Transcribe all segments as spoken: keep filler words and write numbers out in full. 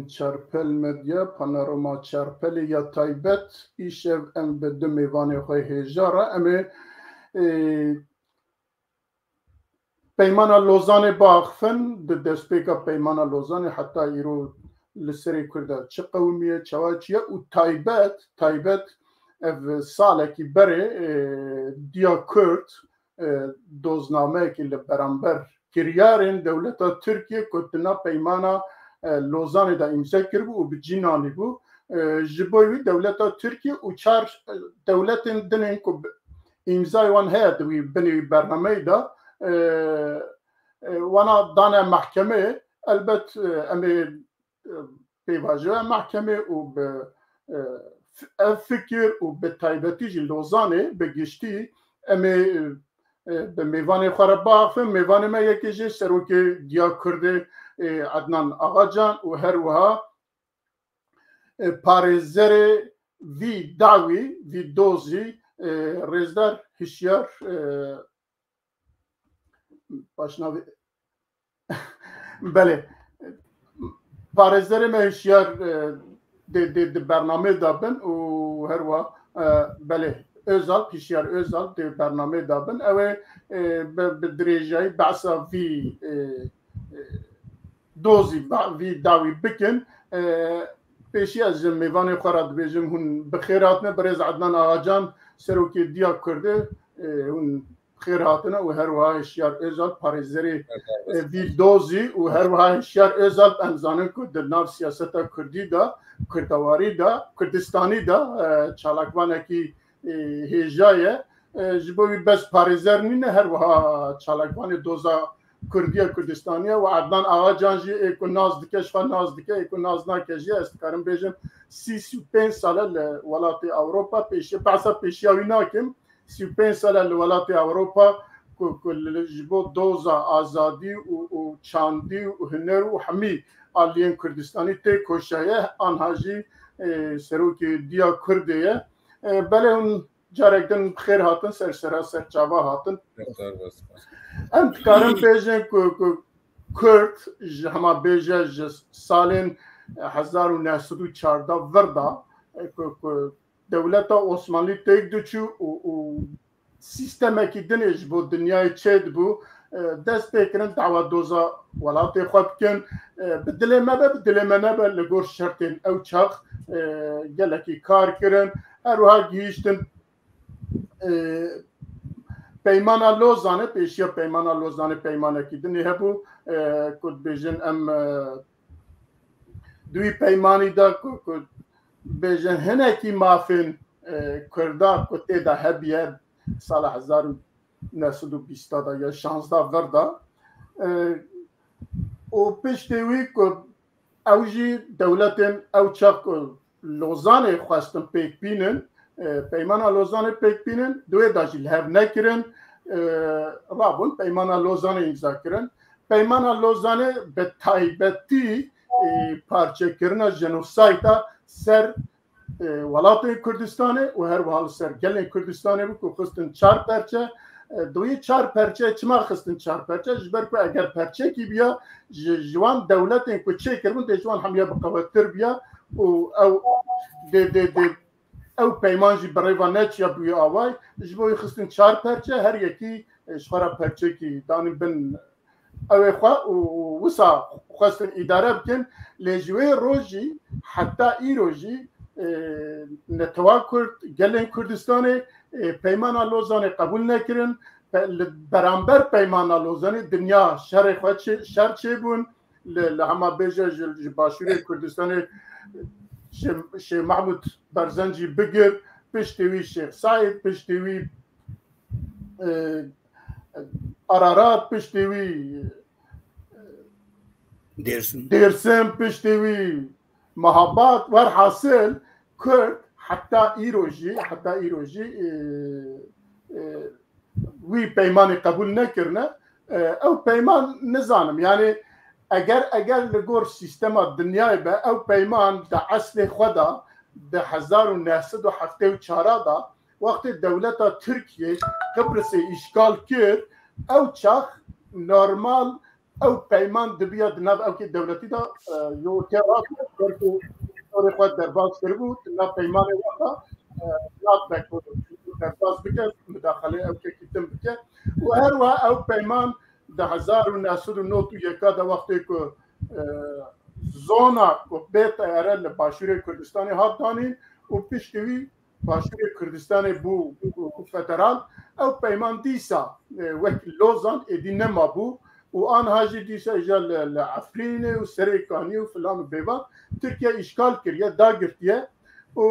Çarpel Medya, Panorama Çarpelê ya taybet. Îşev em bi du mêvanê xwe hêja re em ê, e, Peymana Lozanê biaxifin, di destpêka Peymana Lozanê heta îro li serê Kurda çi qewimiye, çawa çi ye û taybet, taybet ev salekî berê, e, Diya Kurd, e, doznameyekî li beramber kiryarên dewleta Tirkiye ku di nav peymana, e, Lozanê de îmze kiribû û bi cî nanîbû. E, ji bo wî dewleta Tirkiye û çar, e, dewletên din ên ku bi, îmzayê wan heye di wî binê wî bernameyê de, e, e, wana dane mehkemeyê. Elbet, e, em ê, e, pêvajoya mehkemê û bi, e, f-, ev fikir û bi taybetî jî Lozanê bi giştî em ê, e, bi mêvanê xwe re biaxifin. Mêvanê me yekê jê serokê Diya Kurdê, e, Ednan Axacan û her wiha, e, parêzerê vî dawî, vî dozî, e, rêzdar Hişyar, e, Başnavê. Belê. Parêzerê me Hişyar, e, dê, dê di bernameyê de bin û her wiha, e, belê, Özal, Hişyar Özal dê bernameyê de bin. Ew ê, e, bi, bi dirêjayî behsa vî, e, e, dozî, ba-, vî dawî bikin. E, pêşî ez ji mêvanê xwe re dibêjim, hûn bi xêr hatine. Birêz Ednan Axacan, serokê Diya Kurdê, e, hûn xêr hatine û her wiha Hişyar Özal, parêzerê, e, vî dozî û her wiha Hişyar Özal, em zanin ku di nav siyaseta kurdî de, kurdewarî de, Kurdistanî de, e, çalakvanekî, e, hêja ye. E, ji bo wî bes parêzer nîne, her wiha çalakvanê doza Kurdiya Kurdistanî ye û Ednan Axacan jî ê ku nas dike, ji xwe nas dike, ê ku nas nake jî, ez dikarim bêjim sî, sî û pênc sal e li welatê Ewropa, pêşiya, behsa pêşiya wî nakim. Sî û pênc sal e li welatê Ewropa ku, ku li, ji bo doza azadî û, û çandî û huner û hemî aliyên Kurdistanî tê koşaye, anha jî, e, serokê Diya Kurdê ye. E, belê hûn carek din bi xêr hatin, ser sera ser çava hatin. Em dikarin bêjin ku, ku Kurd ji hema bêje ji salên hezar û neh sed û çardeh vir de, e, ku, ku dewleta Osmanlî têk diçû û, û sîstemekî dinê ji bo dinyayê çêdibû, e, dest pê kirin dawa doza welatê xwe bikin. E, bi dilê me be, bi dilê me nebe, li gor şertên ew çax, e, gelekî kar kirin. Her wiha gihîştin, e, Peymana Lozanê, pêşiya Peymana Lozanê peymanekî dinê hebû, e, ku dibêjin em, e, di wî peymanî de ku, ku bêjin hinekî mafên, e, Kurda ku tê de hebiye sala hezar û neh sed û bîst de ya şazdeh vir de, e, û piştî wî ku ew jî dewletên ew çax ku Lozanê xwestin pêk bînin, e, Peymana Lozanê pêk bînin, di wê de jî li hev nekirin, e, rabûn Peymana Lozanê îmza kirin. Peymana Lozanê bi taybetî, e, parçekirina jenosayda ser, e, welatên Kurdistanê û her wiha li ser gelên Kurdistanê bû ku xistin çar perçe. E, di wî çar perçe çima xistin çar perçe? Ji ber ku eger perçekî biya, ji, ji wan dewletên ku çêkiribûn dê ji wan hemiya bi qewettir biya û ew dê, dê, dê ew peyman jî bi rêva neçiya bi wî awayî. Ji bo wî xistin çar perçe, her yekî, e, ji xwe re perçekî danî bin ewê xwe û, û wisa xwestin îdare bikin. Lê ji wê rojî heta îro jî, e, netewa Kurd, gelên Kurdistanê, e, Peymana Lozanê qebûl nekirin. Pe-, li beramber Peymana Lozanê dinya şerê xwe çê-, şer çêbûn. Li, li hema bêje ji, ji Başûrê Kurdistanê Şê-, Şêx Mehmûd Berzencî bigir, piştî wî Şêx Seîd, piştî wî, e, Ararat, piştî wî, e, Dêrsim. Dêrsim, piştî wî Mehabad, werhasil Kurd heta îro jî, heta îro jî, e, e, wî peymanê qebûl nekirine. E, ew peyman nizanim, yani eger, eger li gor sîstema dinyayê be, ew peyman di eslê xwe de di hezar û neh sed û heftê û çar de wextê dewleta Tirkiyê Qibrisê îşgal kir, ew çax normal ew peyman dibiya di nav ewkê dewletî de, e, yo ke rast e, ber ku dorê xwe derbas kiribû, di nav peymanê we de, e, nabe ku derbas bike, mudaxalê ewkekî din bike. Û her wiha ew peyman di hezar û neh sed û nod û yeka de wextê ku, e, zona ku bê teyare li Başûrê Kurdistanê hat danîn û piştî wî Başûrê Kurdistanê bû federal, ew peyman dîsa, e, wek Lozan êdî nema bû û anha jî dîsa îja li, li Efrînê û Serêkaniyê û filan û bêvan Tirkiye îşgal kiriye, dagirtiye û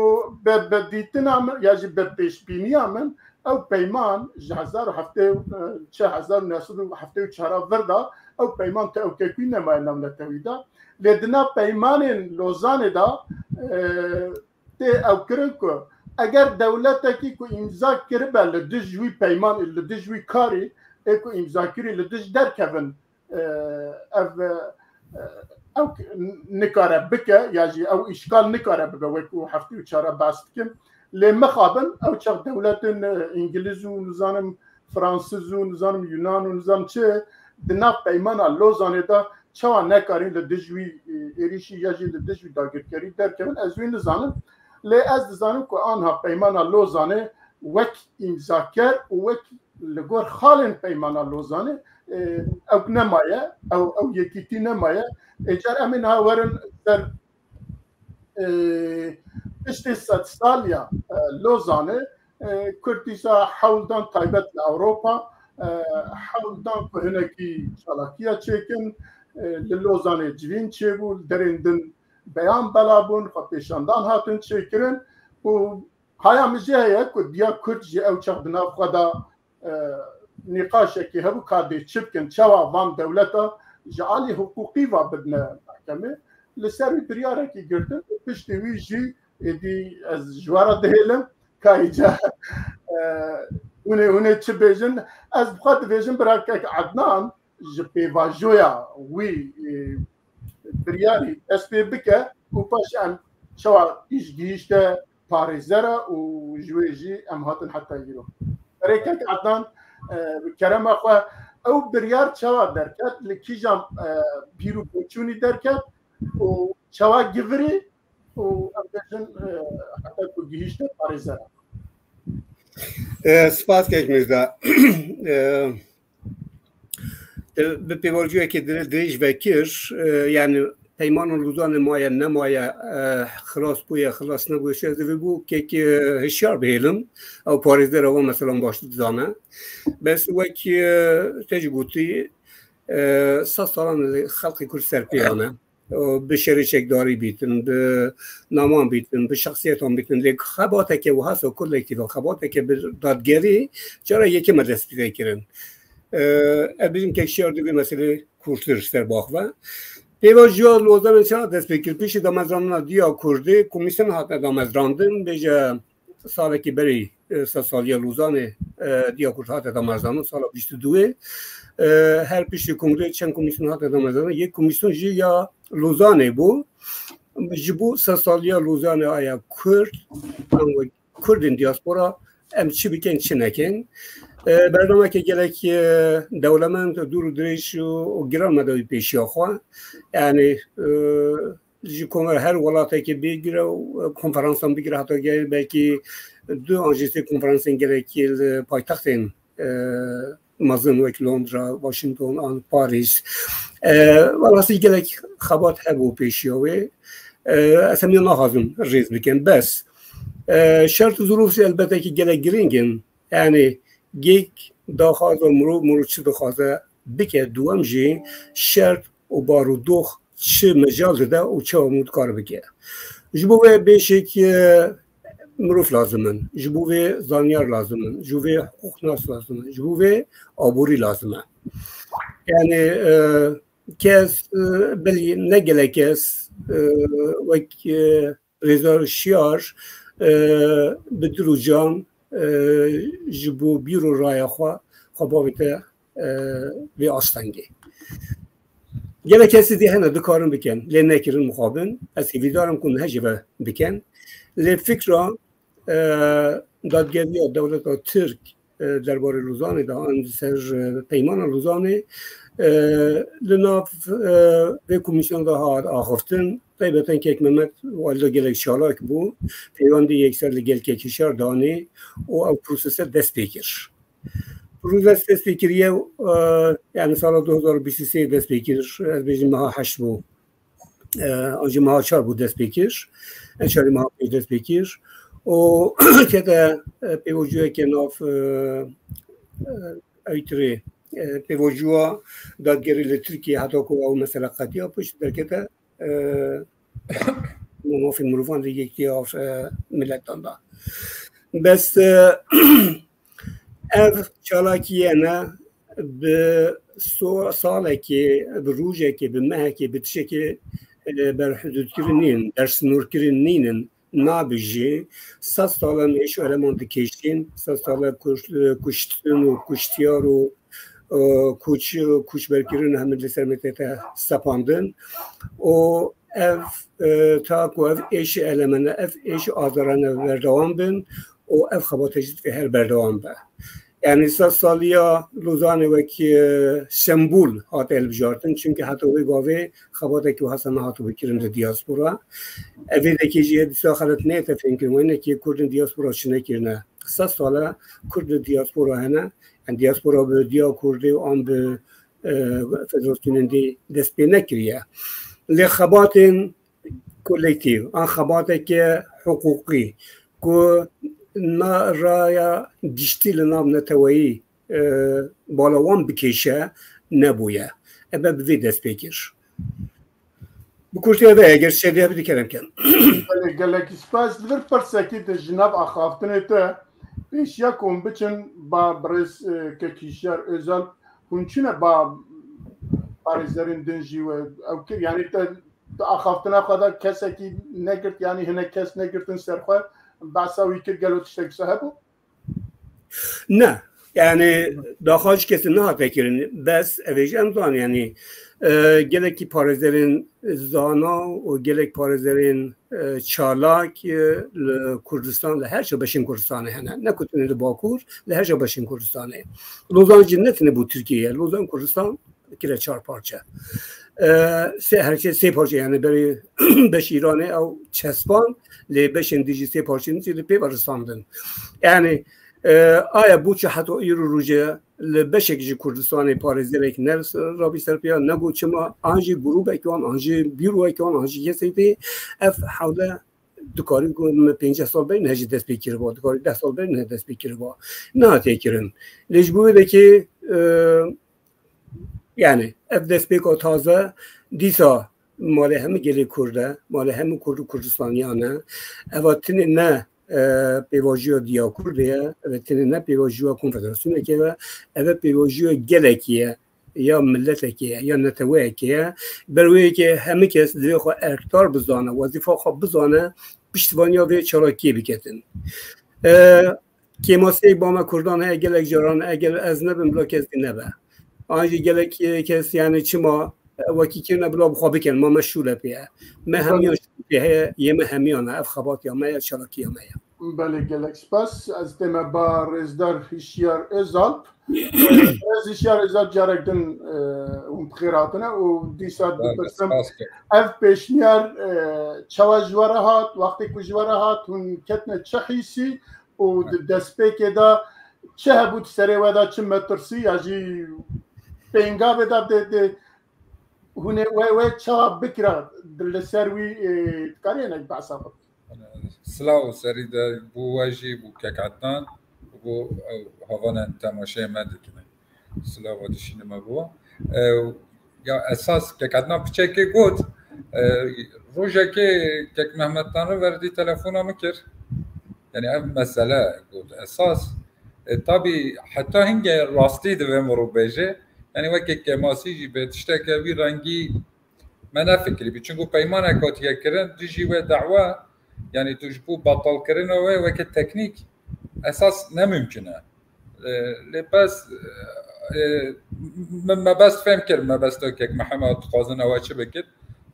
be, be dîtina min ya jî be pêşbîniya min ew peyman ji hezar û heftê, e, çi hezar û neh sed û heftê û çar vir de ew peyman te ew kekûyî nemaye navnetewî de. Lê di nav peymanên Lozanê de, e, tê ew kirin ku eger dewletekî ku îmza kiribe li dij wî peyman, li dij wî karî ê ku îmzakirî li dij derkevin, e, ev, e, ew nikare bike ya jî ew îşgal nikare bibe wek ku heftê û çar behs dikin. Lê mixabin ew çax dewletên, e, îngiliz û nizanim Fransiz û nizanim Yunan û nizam çi di nav peymana Lozanê de çawa nekarîn li dij wî, e, êrîşî ya jî li dij wî dagirkerî derkevin, ez wî nizanim. Lê ez dizanim ku anha peymana Lozanê wek îmzaker û wek li gor xalên peymana Lozanê, e, ew nemaye, ew, ew yekîtî nemaye. Ê car em ê niha werin ser, e, piştî sedsaliya, e, Lozanê, e, Kurd dîsa hewl dan taybet li Ewropa, e, hewl dan ku hinekî çalakiya çêkin, e, li Lozanê civîn çêbû, li derên din beyan bela bûn, xwepêşandan hatin çêkirin û haya min jî heye ku diya Kurd jî ew çax di nav xwe de, e, nîqaşekî hebû ka dê çi bikin, çawa van dewleta ji alî hiqûqî ve bidine mehkemê. Li ser wî biryarekî girtin û piştî wî jî êdî ez ji we re dihêlim ka îca, e, hûn ê, hûn ê çi bêjin. Ez bi xwe dibêjim bira kek Ednan ji pêvajoya wî, e, biryarî dest pê bike û paşê em çawa îş gihîşte parêzera û ji wê jî em hatin heta îro. Berê kek Ednan, e, bi kerema xwe ew biryar çawa derket, li kîjan, e, pîr û boçûnî derket û çawa givirî û em bêjin, e, heta ku gihîşte parêzera. E, spas kek Mirza. E, Te bi pêvajoyekê dire dirêj vekir, e, yani peymana Lozanê maye nemaye, e, xilas bûye, xilas nebûye, şer divê bû kek, e, hişyar bihêlim. Ew parêzdera wan mesela baş dizane. Bes wek, e, te jî gotî, e, sed salan li xelkê Kurd ser pê hane. Bi şerê çekdarî bîtin, bi naman bîtin, bi şexsiyetan bîtin. Lê xebateke wiha kolektif e, xebateke bi dadgerî cara yekê me dest pê kirin. E, ez bêjim kek Hişyar divê meselê kûrtir ser baxve. Pêvajoya Lozanê çawa dest pê kir? Piştî damezrandina diya Kurdê, komîsyon hate damezrandin, bêje salekî berî, e, sedsaliya Lozanê, e, diya Kurd hate damezrandin, sala bîst û duyê. E, her piştî kongrê çend komîsyon hate damezrandin. Yek komîsyon jî ya Lozanê bû. Ji bo sedsaliya Lozanê aya Kurd, em wek Kurdên diaspora, em çi bikin, çi nekin. E, bernameke gelek, e, dewlemend, dûr û dirêj û, û giran me dawî pêşiya xwe. Yani, e, ji kongra her welatekê bigire û konferansan bigire heta gel belkî du an jî sê konferansên gelekî li paytextên, e, mezin wek Londra, Washington an Paris. E, welhasî gelek xebat hebû pêşiya wê. E, ez hemiya naxwazim rêz bikim. Bes, e, şert û zirûf jî elbeteki gelek giring in. Yani gêk daxwaza mirov, mirov çi dixwaze bike, duwem jî şert û barodox çi mecal dide û çawa mirov dikare bike. Ji bo vê bêşek, e, mirov lazim in, ji bo vê zanyar lazim in, ji bo vê hiqûqnas lazim in, ji bo vê aborî lazim e. Yani, e, kes, e, belî ne gelek kes, e, wek, e, Rêzdar Hişyar, e, bi dil û can, e, ji bo bîr û raya xwe, xwe bavête, e, vê astengê. Gelek kesî dî hene dikarin bikin, lê nekirin mixabin. Ez hêvîdar im ku niha jî ve bikin. Lê fikra, e, dadgeriya dewleta Tirk e, derbarê Lozanê de an ser, e, peymana Lozanê, e, li nav, e, vê komîsyona de hat axiftin. Taybeten Kek Mehmet walida gelek çalak bû. Peywendî yekser li gel Kek Hişyar danê û ew prosese dest pê kir. Proses dest pê kiriye, e, yani sala du hezar bîst û sê dest pê kir. Ez bêjim meha heşt bû. E, an jî meha çar bû dest pê kir. En çarê meha pênc dest pê kir. Û kete, e, pêvajoyeke nav, e, e, ewtirê, e, pêvajoya dadgerî li Tirkiye heta ku ew mesele qetiya pişt derkete, e, mafê mirovan li Yekîtiya, e, Miletan da. Bes, e, ev çalakiyene bi so-, salekê, bi rojekê, bi mehekê, bi tişekê, e, berhududkirin nînin, bersînorkirin nînin, nabe jî. Sed sal em êş û eleman dikêşîn, sed sal e kuş-, e, kuştin û kuştiyar û, e, koç-, koçberkirin hemî li ser me tête sepandin. Û ev, e, ta ku ev êşê elemene, ev êşê azarane berdewam bin û ev xebate jî divê her berdewam be. Yani sed saliya Lozanê wek, e, sembol hate hilbijartin, çünkü heta wê gavê xebatekî wiha nehatibû kirin li diaspora. Ev vê dekê jî dîsa xelet neyete fêmkirin, wê nekê Kurdên diaspora çi nekirine. Sed sal e Kurd li diaspora hene, yani diaspora bi diya Kurdê û an bi, e, federasyonên dî dest pê nekiriye. Lê xebatên kolektîv, an xebateke hiqûqî ku na raya giştî li nav neteweyî, e, bala wan bikêşe, nebûye. Ebe bi vê dest pê kir. Bi kurtiya ve eger şevê hebe dî kerem kem. Belê, gelekî spas. Li vir pirsekî de ji nav axaftinê te pêşiya ku hûn biçin ba birêz, e, Kek Hişyar Özal, hûn çûne ba parêzerên din jî we ew kir? Yanî te di axaftina xwe de kesekî negirt, yanî hinek kes negirtin ser xwe, behsa wî kir, gelo tiştek wisa hebû? Ne. Yani daxwaz ji kesî nehate kirin. Bes ev ê jî em zan, yani, e, gelekî parêzerên zana û gelek parêzerên, e, çalak, e, li Kurdistan, li her çe beşên Kurdistanê hene. Ne ku tenê li Bakur, li her çe beşên Kurdistanê. Lozan jî ne tenê bû Tirkiye ye. Lozan Kurdistan kire çar parçe. E, sê, her şey sê parçe, yani berê beş Îranê ew çespan, lê beşên dî jî sê parçeyên dî jî li pê ve risandin. Yani, e, aya bû çi heta îro rojê li beşek ji Kurdistanê parêzerek ne rabî ser piya, ne got çima, an jî grûbek wan, an jî bîroyek wan, an jî kesek dî, ev hewle dikarî ku me pêncî sal berî ne jî dest pê kiriba, dikarî deh sal berî ne dest pê kiriba. Nehatiye kirin. Lê ji bo wê dekê, e, yani ev destpêka taze dîsa malê hemî gelê Kurd e, malê hemî Kurd û Kurdistaniyan e. Eva tenê ne, e, pêvajoya diya Kurdê ye, eve tenê ne pêvajoya konfederasyonekê ye, eve pêvajoya gelekî ye, ya miletekê ye, ya neteweyekê ye. Ber wê yekê hemî kes divê xwe erkdar bizane, wezîfa xwe bizane, piştevaniya vê çalakiyê biketin. E, Kêmasiyek ba me Kurdan heye, gelek caran eger ez nebim, bila kes dî nebe. An jî gelek, e, kes, yani çima, e, wekî kirine bila bi xwe bikin, ma me şûle pê ye. Me hemiyan şûl pê heye, yê me hemiyan e, ev xebatiya me ye, çalakiya me ye. Belê, gelek spas. Ez tême ba rêzdar Hişyar Özalp. Rêzdar Hişyar Özalp carek din, e, hûn bi xêr hatine û dîsa dipirsim, ev pêşniyar, e, çawa ji we re hat, wextê ku ji we re hat, hûn ketine çi hîsî û di destpêkê de çi hebû di serê we de, çi metirsî ya jî pêngavê de, de, de hûn ê we, we çawa bikira li ser wî, e, dikarî hinek behsa xwe bikî? Silav û serî de bo we jî, bo kek Ednan û bo ew hevanên temaşeyê me dikine. Silava dişînime bo. E, ya esas kek Ednan piçekê got, e, rojekê kek Mehmet Tanrıverdi telefona min kir. Yani ev mesele got esas. E, tabî heta hingê rastî divê mirov bêje. Yani weke kemasî jî be tişteke vî rengî me nefikirîbû. Çunku peymanek hatiye kirin, dijî wê dawa, yani tu ji bo betalkirina wê weke teknîk esas ne mumkin e. E, lê bes, e, min mebest fêm kir, mebesta kek Mihemed dixwazin ew çi bikir.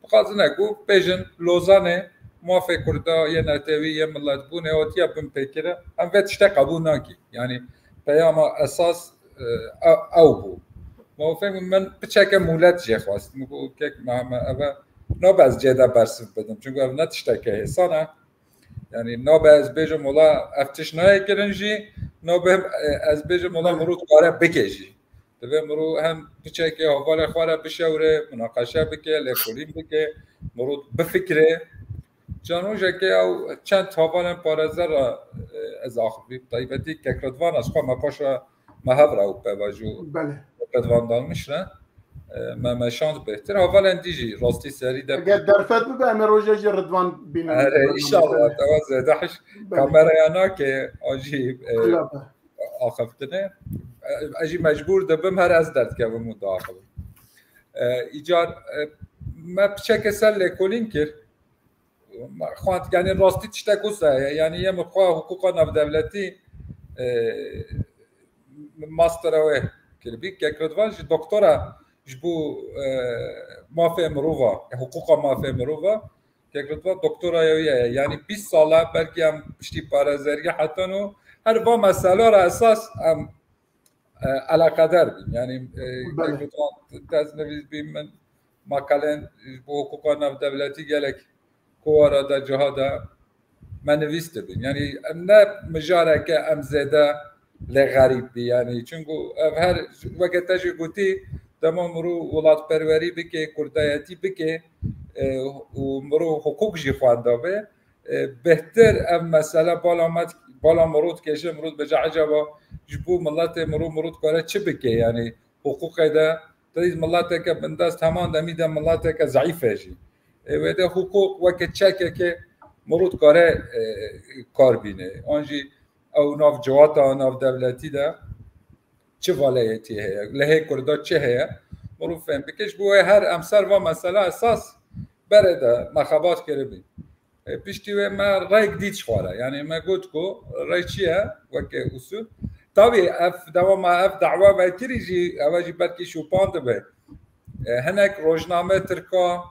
Dixwazine ku bêjin Lozanê mafê Kurda yê netewî, yê miletbûnê hatiye binpêkirin. Em vê tiştê qebûl nakin. Yani peyama esas e, ew, ew bû. Ma fêm min piçeke mûlet jê xwest. Min got, kek Mehme, ev e, nabe ez cê de bersiv bidim. Çünkü ev ne tişteke hêsan e. Yani nabe ez bêjim wala ev tişt nayê kirin jî, nabe e, ez bêjim wala mirû dikare bike jî. Divê mirû hem piçeke hevalê xwe re bişewre, munaqeşe bike, lêkolîn bike, mirû bifikre. Canrojekê ew çend hevalên parêzer re e, ez axivîm. Taybetî kek Ridvan, ez xwe me paş re me hev re ew peva jû Belê. Ridvan dalmiş re. E, me meşand bêhtir. Hevalên dî jî rastî serî de Eger derfet bibe, em ê roje jî Ridvan bînin. Erê, înşallah, tewa zêde hiş Belê. Kameraya nake, an jî e, Xila be. Axiftinê. E, ez jî mecbûr dibim, her ez derdikevim û diaxivim. E, îcar e, me piçeke ser lêkolîn kir. Me xwend, yani rastî tiştek wisa ye. Yani yê min xwe hiqûqa navdewletî e, mastera wê kiribî. Kek Ridvan jî doktora ji bo e, mafê mirova, hiqûqa mafê mirova. Kek Ridvan doktora ye ye. Yani bîst sala belkî em piştî parêzeriyê hetan û her va mesela re esas em e, eleqedar bîn. Yani e, Belê. Kek Ridvan tez nivîs bî, min makalên ji bo hiqûqa navdewletî gelek kovara de, ciha de me nivîs dibin. Yani em ne mijareke em zêde lê xerîb bî. Yani çünkü ev her weke te jî gotî, dema mirû welatperwerî bike, kurdayetî bike e, û mirû hiqûq jî xwenda be, e, bêhtir ev mesele bala me, bala mirû dikêşe, mirû dibêje, ecaba ji bo miletê mirû, mirû dikare çi bike? Yani hiqûqê de, te dît mileteke bindest heman demî de mileteke zeîf e jî. E, wê de hiqûq weke çekeke mirû dikare e, kar bîne. An jî ew nav civata navdewletî de çi valeyetî heye, lehê kurda çi heye, mirov fêm bike. Ji bo wê her em ser va mesela esas berê de me xebat kiribî. E, piştî wê me rêk dît ji xwe re. Yani me got ku rê çi ye weke usul. Tabî ev dewama ev dawa vekirî jî, ev jî belkî şûpan dibe. E, hinek rojname tirka,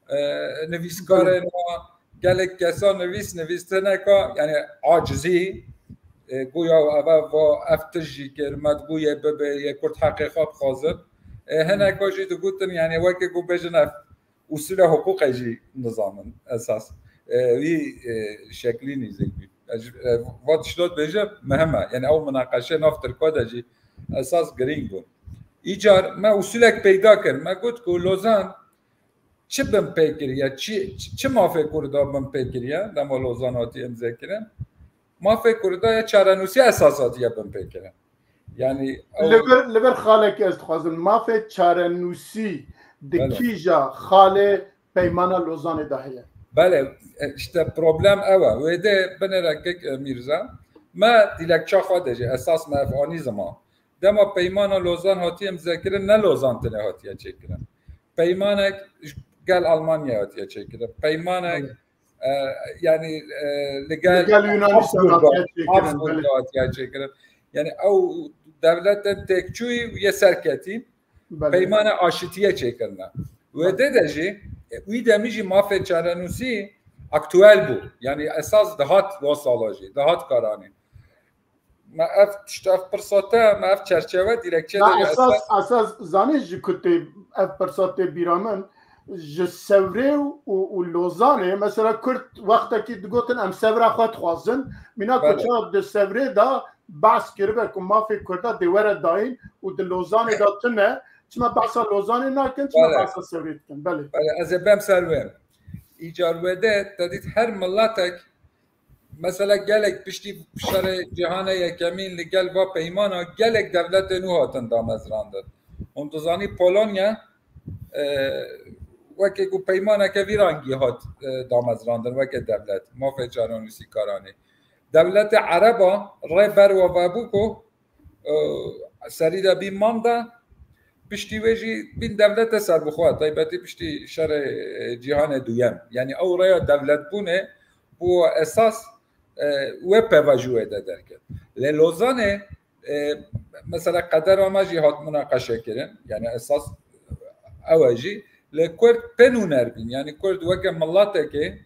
e, nivîskarên wa, gelek kesa nivîs, nivîstineka, yani acizî, e, goya eve va ev tişt jî kir, me dibû yê bibe, yê kurd heqê xwe bixwazin. E, hineka jî digotin, yani weke ku bêjin ev usûla hiqûqê jî nizanin esas. E, wî e, şeklî nîzîk bî. Ez, e, va tişta dibêje muhim e. Yani ew munaqeşe nav tirka de jî esas girîng bûn. Îcar me usûlek peyda kir. Me got ku Lozan çi binpê kiriye, çi, çi, çi mafê Kurda binpê kiriye, dema Lozan hatiye imze kirin? Mafê Kurda ya çarenûsiya esas hatiye binpê kirin. Yani ew Li vir, li vir xalekî ez dixwazim, mafê çarenûsî di Belê. Kîja xalê peymana Lozanê de heye? Belê, e, işte problem ew e. Wê de binêre kek, e, Mîrza, me dilekça xwe de jî esas me ev anî ziman. Dema peymana Lozan hatiye imzekirin, ne Lozan tine hatiye çêkirin. Peymanek gel Almanya hatiye çêkirin. Peymanek, Belê. e, yani, e, li gel Li gel Yunanistan Habsburg hatiye çêkirin, Habsburg belê. Hatiye çêkirin. Yani ew dewletên têkçûyî yê serketî Belê. Peymana aşitiye çêkirine. Wê Belê. De de jî, e, wî demî jî mafê çarenûsî aktuel bû. Yani esas dihat wa sala jî, dihat karanî. Me ev tişt, ev pirsa te, me ev çerçeve dilekçe Na de esas, esas, esas zanî ji ku tê ev pirsa tê bîra min, ji Sewrê û, û, û Lozanê, mesela Kurd wextekî digotin em Sewra xwe dixwazin, mîna ku Belê. Çawa di Sewrê de behs kiribe ku mafê Kurda dê were dayîn û di Lozanê de tune, çima behsa Lozanê nakin, çima Belê. Behsa Sewrê dikin? Belê. Belê, ez ê bem ser wê. Îcar wê de, te dît her miletek Mesela gelek piştî şerê cîhanê yekemîn li gel va peymana gelek dewletên nû hatin damezrandin. Hûn dizanî Polonya, e, weke ku peymaneke vî rengî hat, e, damezrandin weke dewlet, mafê çarenûsîkaranê. Dewletê Ereba rê ber we vebû ku e, serî de bîn manda, piştî wê jî bîn dewlete serbixwe, taybetî piştî şerê, e, cîhanê duyem. Yani ew rêya dewletbûnê bû esas, e, wê peva ji wê de derket. Lê Lozanê, e, mesela qedera me jî hat munaqeşe kirin. Yani esas ew e jî. Lê Kurd pê nûner bîn. Yani Kurd weke miletekê,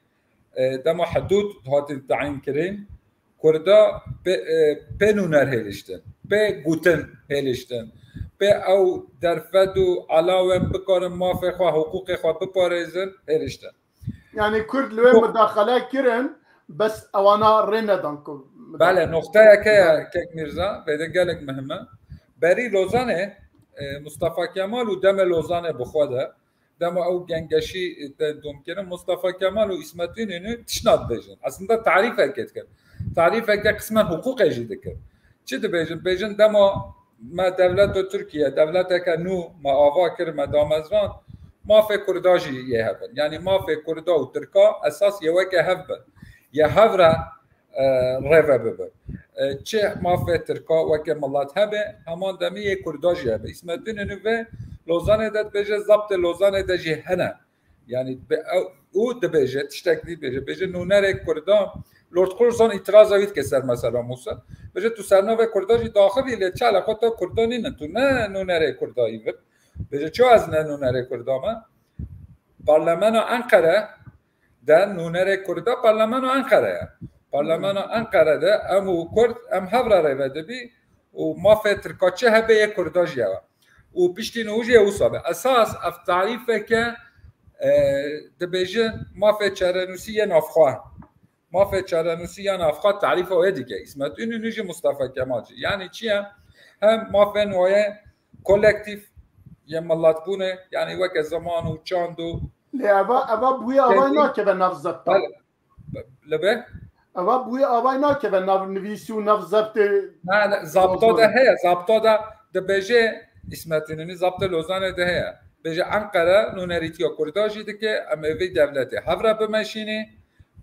e, dema hidûd hatin tayîn kirin, Kurda pê, e, pê nûner hêliştin. pê gotin hêliştin. Pê ew derfet û elawên bikarin mafê xwe, hiqûqê xwe biparêzin hêliştin. Yani Kurd li wê mudaxele kirin, bes ewana rê nedan ku. Belê, noqteyeke ye, Kek Mîrza, vê de gelek muhim e. Berî Lozanê, e, Mustafa Kemal û demê Lozanê bi xwe de, dema ew gengeşî tên dom kirin, Mustafa Kemal û Îsmet Înûnû tişna dibêjin. Aslında tarîfeke dikin. Tarîfeke qismen hiqûqê jî dikin. Çi dibêjin? Bêjin dema me dewleta Tirkiye, dewleteke nû me ava kir, me damezrand, mafê Kurda jî yê hev in. Yanî mafê Kurda û Tirka esas yê weke hev bin. Yê hev re, e, rêve bibin. E, çi mafê Tirka weke milet hebe, heman demî yê Kurda jî hebe. Îsmet Înûnû vê Lozanê de dibêje, zabtê Lozanê de jî hene. Yani be-, ew, û dibêje, tiştek dî dibêje. Bêje nûnerê Kurda, Lord Curzon îtiraza wî dike ser mesela Mûsil. Bêje tu ser navê Kurda jî daxivî lê çala xwe te Kurda nînin. Tu ne nûnerê Kurda yî vir. Bêje çawa ez ne nûnerê Kurda me? Parlamena Enqere de nûnerê Kurda Parlamena Enqere ye. Parlamena Enqere de em û Kurd em hev re rêve dibî û mafê Tirka çi hebe yê Kurda jî ye. Û piştî nû jî wisa be. Esas ev tarîfeke, e, dibêjin mafê çarenûsî yê navxwe. Mafê çarenûsî ya navxwe tarîfa wê dike. Îsmet Înûnû jî, Mustafa Kemal jî. Yanî çi ye? Hem mafên wayê kolektîf yê miletbûnê, yanî weke ziman û çand û Lê eva, eva bûyê avay nakeve nav zebta. Belê. Li be? Eva bûyê avay nakeve nav nivîsî û nav zebtê. Ne, ne, zapta de heye, zapta de dibêje Îsmet Înûnî, zaptê Lozanê de heye. Bêje Enqere nûnerîtiya Kurda jî dike, em ê vê dewletê hev re bimeşînê,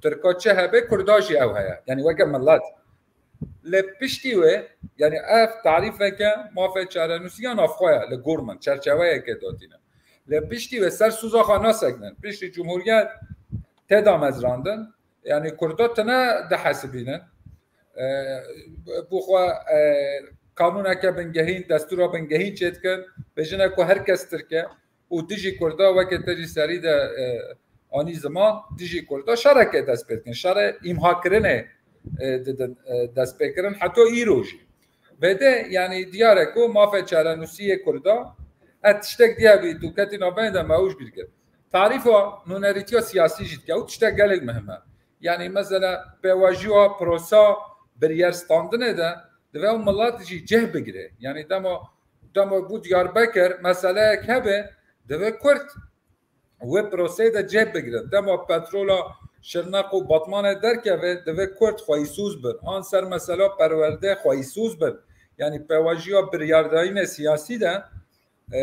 Tirka çi hebe, Kurda jî ew heye. Yanî weke milet. Lê piştî wê, yanî ev tarîfeke mafê çarenûsî ya navxwe ye, li gor min, çerçeveyeke datîne. Lê piştî wê ser sûza xwe nasekinin. Piştî Cumhuriyet tê damezrandin, yanî Kurda tine dihesibînin. E, bo xwe, e, qanûneke bingehîn, destûra bingehîn çêdikin, bêjine ku her kes Tirk e û dijî Kurda weke te jî serî de, e, anî ziman, dijî Kurda şereke dest pê dikin. Şerê îmhakirinê, e, didin, e, dest pê kirin. Heta îro jî. Vê de, yanî diyar e ku mafê çarenûsî yê Kurda, e, tiştek diye bî, tu ketî navbeyê de me ew ji bîr kir. Tarîfa nûnerîtiya siyasî jî dike. Ew tiştek gelek muhim e. Yanî mesela pêvajoya prosa biryarstandinê de divê ew milet jî cih bigire. Yanî dema, dema bû Diyarbekir meseleyek hebe, divê Kurd wê proseyê de cih bigire. Dema petrola Şirnex û Batmanê derkeve, divê Kurd xweyîsûz bin. An ser mesela perwerde xweyîsûz bin. Yanî pêvajoya biryardayînê siyasî de, e,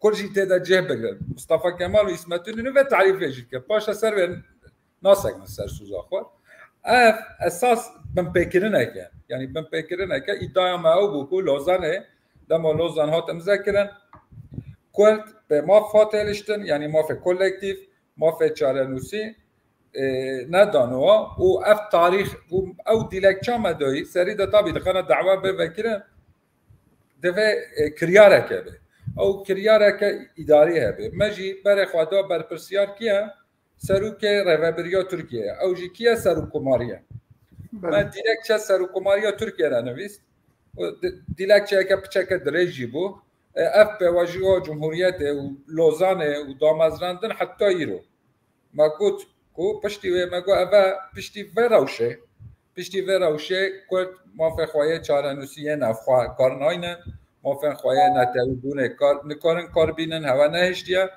Kurd jî tê de cih bigire. Mustafa Kemal û Îsmet Înûnî vê tarîfê jî dike. Paşa ser vê nasekinin ser sûza xwe. Ev esas binpêkirineke, yanî binpêkirineke îdaya me ew bû ku Lozanê, dema Lozan hat imze kirin, Kurd bê maf hat hêliştin, yanî mafê kolektîf, mafê çarenûsî, e, nedanowa û ev tarîx û ew dîlekça me doyî, serî de tabî dixene dawa bê vekirin, divê, e, kiryareke be. Ew kiryareke îdarî hebe. Me jî berê xwe da berpirsiyar kî ye? Serokê Rêvebiriya Tirkiyê ye. Ew jî kî ye? Serokkomarî ye. Belê. Me dîlekçe Serokkomariya Tirkiyê re nivîst. Û di-, dîlekçeyeke piçeke dirêj jî bû. E, ev pêvajoya Cumhuriyetê û Lozanê û damezrandin heta îro. Me got ku piştî wê, me got eve piştî vê rewşê, piştî vê rewşê Kurd mafê xwe yê çarenûsî yê navxwe kar naynin, mafên xwe yê netewîbûnê kar, nikarin kar bînin, hewe nehiştiye.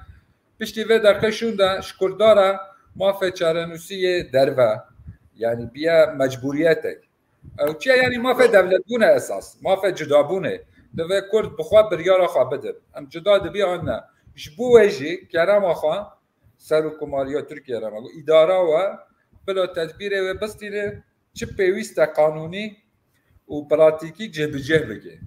Piştî vê deqê şûnde ji Kurda re mafê çarenûsî yê derve, yanî biye mecbûriyetek. Ew çi ye? Yanî mafê dewletbûnê esas, mafê cudabûnê. Divê Kurd bi xwe biryara xwe bidin. Em cuda dibî an ne. Ji bo wê jî kerema xwe Serokkomariya Tirkiye re me got, îdara we bila tedbîrê wê bistîne, çi pêwîst e qanûnî û pratîkî cihbicih bike.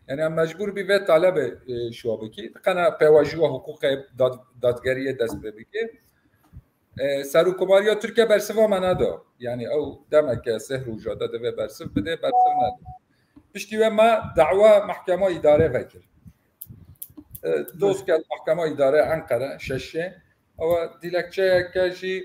Yanî em mecbûr bî vê talebê, e, şiwa bikî. Qena pêvajoya hiqûqê dad-, dadgeriyê dest pê bike. E, Serokkomariya Tirkiye bersiva me neda. Yanî ew demeke sê roja de divê bersiv bide, bersiv neda. Piştî wê me dawa mehkema îdare vekir. E, doz ket mehkema îdare Enqere, şeşê. Ew dilekçeyeke jî,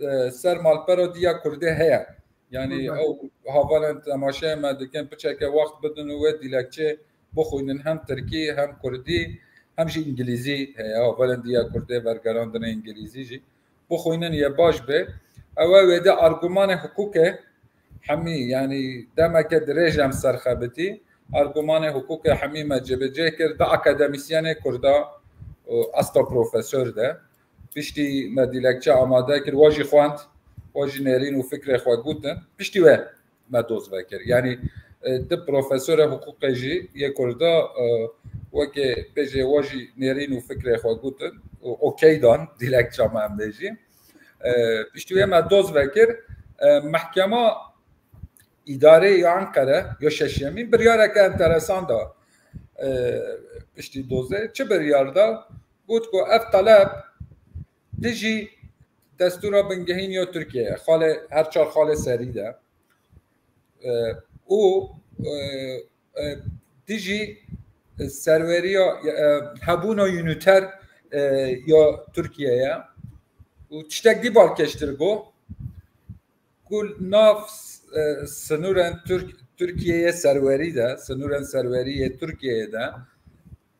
e, ser malpera diya Kurdê heye. Yanî Hı hı. ew havalên temaşeyê me dikin, piçeke wext bidin û wê dîlekçê bixwînin, hem tirkî, hem kurdî, hem jî îngilîzî heye. Havalên diya kurdê vergerandinê îngilîzî jî bixwînin yê baş be. Ew e wê de argumanê hiqûqê hemî, yanî demeke dirêj em serxebitî, argumanê hiqûqê hemî me cibicê kir, di akademîsyenê kurda û asta profesor de. Piştî me dîlekçe amade kir, we jî xwend, we jî nêrîn û fikrê xwe gotin. Piştî wê me doz vekir. Yanî, e, di profesorê hiqûqê jî yê kurda, e, wekê bêjê we jî nêrîn û fikrê xwe gotin û okey dan, dîlekça me em bêjî. E, piştî wê me doz vekir, e, mehkema îdarê ya Enqere ya şeşemîn biryareke enteresan da, e, piştî dozê. Çi biryar da? Got ku ev taleb dijî destûra bingehîn ya Tirkiye ye, xalê, her çar xalê serî de. E, û, e, e, dijî serweriya, e, hebûna unîter, e, ya Tirkiye ye. Û tiştek dî balkêştir got, ku nav, e, sinûrên Tirk-, Tirkiyeyê serwerî de, sinûrên serwerî yê Tirkiyeyê de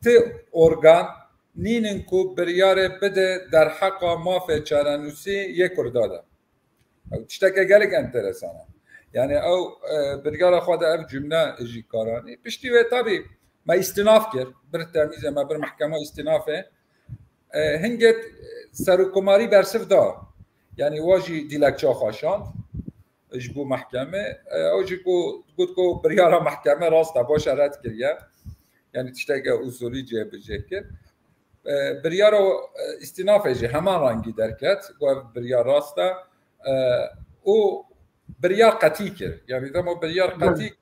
ti organ nînin ku biryarê bide derheqa mafê çarenûsî yê kurda de. Ew tişteke gelek enteresan e. Yanî ew, e, biryara xwe de ev cumle jî karanî. Piştî wê tabî me îstînaf kir. Bir temîzê me bir mehkema îstînafê. E, hingê serokkomarî bersiv da. Yanî wa jî dîlekça xwe şand ji bo mehkemê. E, ew jî ku got ku biryara mehkemê rast e, baş e, red kiriye. Yanî tişteke usulî cêbicê kir. E, biryara, e, îstînafê jî heman rengî derket, ku ev biryar rast e, e, û biryar qetî kir. Yanî dema biryar qetî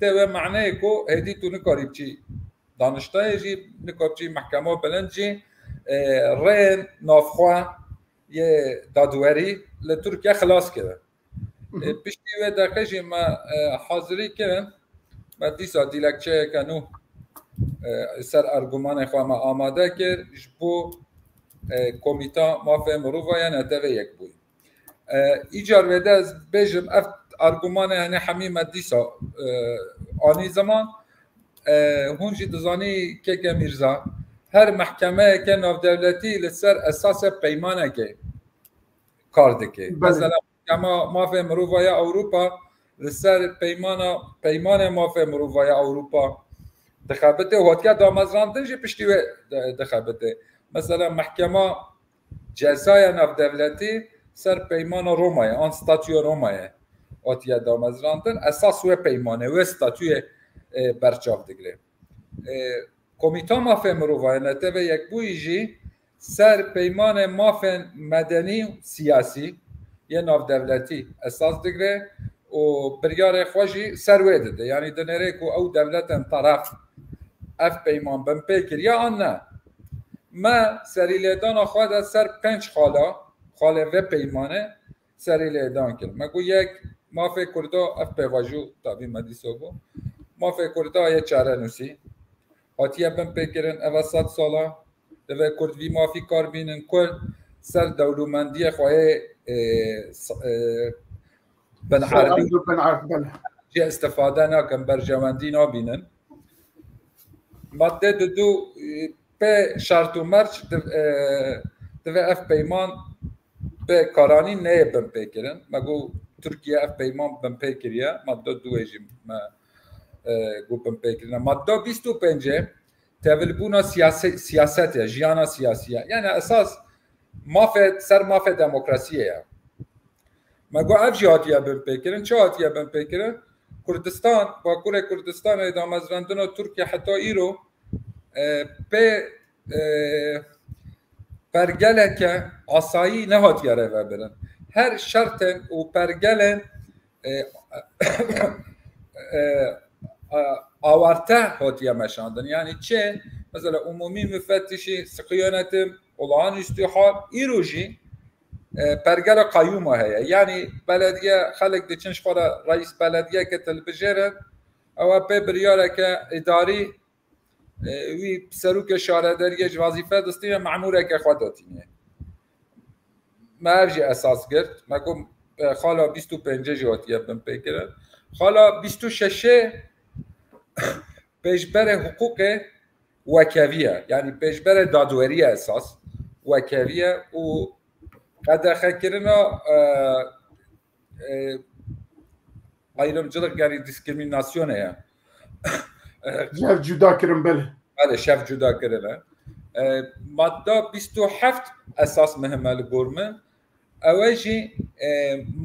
tê wê maneyê ku hêdî tu nikarî biçî daniştayê jî, nika biçî mehkema bilind jî, e, rêyên navxwe yê dadwerî li Tirkiye xilas kirin. E, piştî wê deqê jî me, e, hazirî kirin. Me dîsa dîlekçeyeke nû, e, ser argumanê xwe me amade kir ji bo, e, Komîta Mafê Mirovaye Netewê Yekbûyî. E, îcar wê de ez bêjim, ev argumanê hene hemî me dîsa, e, anî ziman. E, hûn jî dizanî keke Mîrza, her mehkemeyeke navdewletî li ser esasê peymanekê kar dike. Belê. Mesela, Mehkema Mafê Mirovaye Ewropa li ser peymana, peymanê mafê mirovaya Ewropa dixebite û hatiye damezrandin jî piştî wê di-, dixebite. Mesela Mehkema Cezaya Navdewletî ser peymana Romayê, an Statûya Romayê hatiye damezrandin. Esas wê peymanê, wê statûyê, e, berçav digire. E, Komîta Mafê Mirovaye Netewê Yekbûyî jî ser peymanê mafên medenî û siyasî yê navdewletî esas digire û biryarê xwe jî ser wê dide. Yanî dinêre ku ew dewletên teref ev peyman binpê kiriye an ne. Me serîlêdana xwe de ser pênc xala, xalê vê peymanê serîlêdan kir. Me got yek, mafê Kurda, ev pêvajo tabî me dîsa got, mafê Kurda yê çarenûsî hatiye binpêkirin, ev e sed sala, divê Kurd vî mafî kar bînin, Kurd ser dewlemendiyê xwe yê, e, s-, e, bin Ser erbî Erdo bin Erbil. Jê istifade nakin, berjewendî nabînin. Madde du, e, pê şert û merc div-, e, divê ev peyman bi karanîn neyê binpêkirin. Me got Tirkiye ev peyman binpê kiriye. Madde duê jî me, e, got binpê kirine. Madde bîst û pêncê tevilbûna siyase-, siyaset e, jiyana siyasî ye. Yani esas mafê, ser mafê demokrasiyê ye. Me got ev jî hatiye binpêkirin. Çi hatiye binpêkirin? Kurdistan, Bakurê Kurdistanê damezrandina Tirkiye heta îro, e, pê, e, pergeleke asayî nehatiye rêvebirin. Her şertên û pergelên, e, e, a-, awarte hatiye meşandin. Yani çi? Mesela umumî müfettişî, sıkı yönetim, olağanüstü hal, îro jî, e, pergela qeyûma heye. Yani belediye, xelk diçin ji xwe re reîs belediyeke dilbijêrin, ew e pê biryareke îdarî, e, wî serokê şaredariyê ji wezîfe distîne, memûreke xwe datîne. Me ev jî esas girt. Me got, e, xala bîst û pêncê jî hatiye binpêkirin. Xala bîst û şeşê pêşberê hiqûqê wekevî ye. Yanî pêşberê dadwerî ye esas. Wekevî ye û qedexekirina, e, e, ayrımcılık, yani diskriminasyonê ye. Şev cuda kirin, belê. Belê, şev cuda kirine. E, madda bîst û heft esas muhim e li gor min. Ew e jî, e,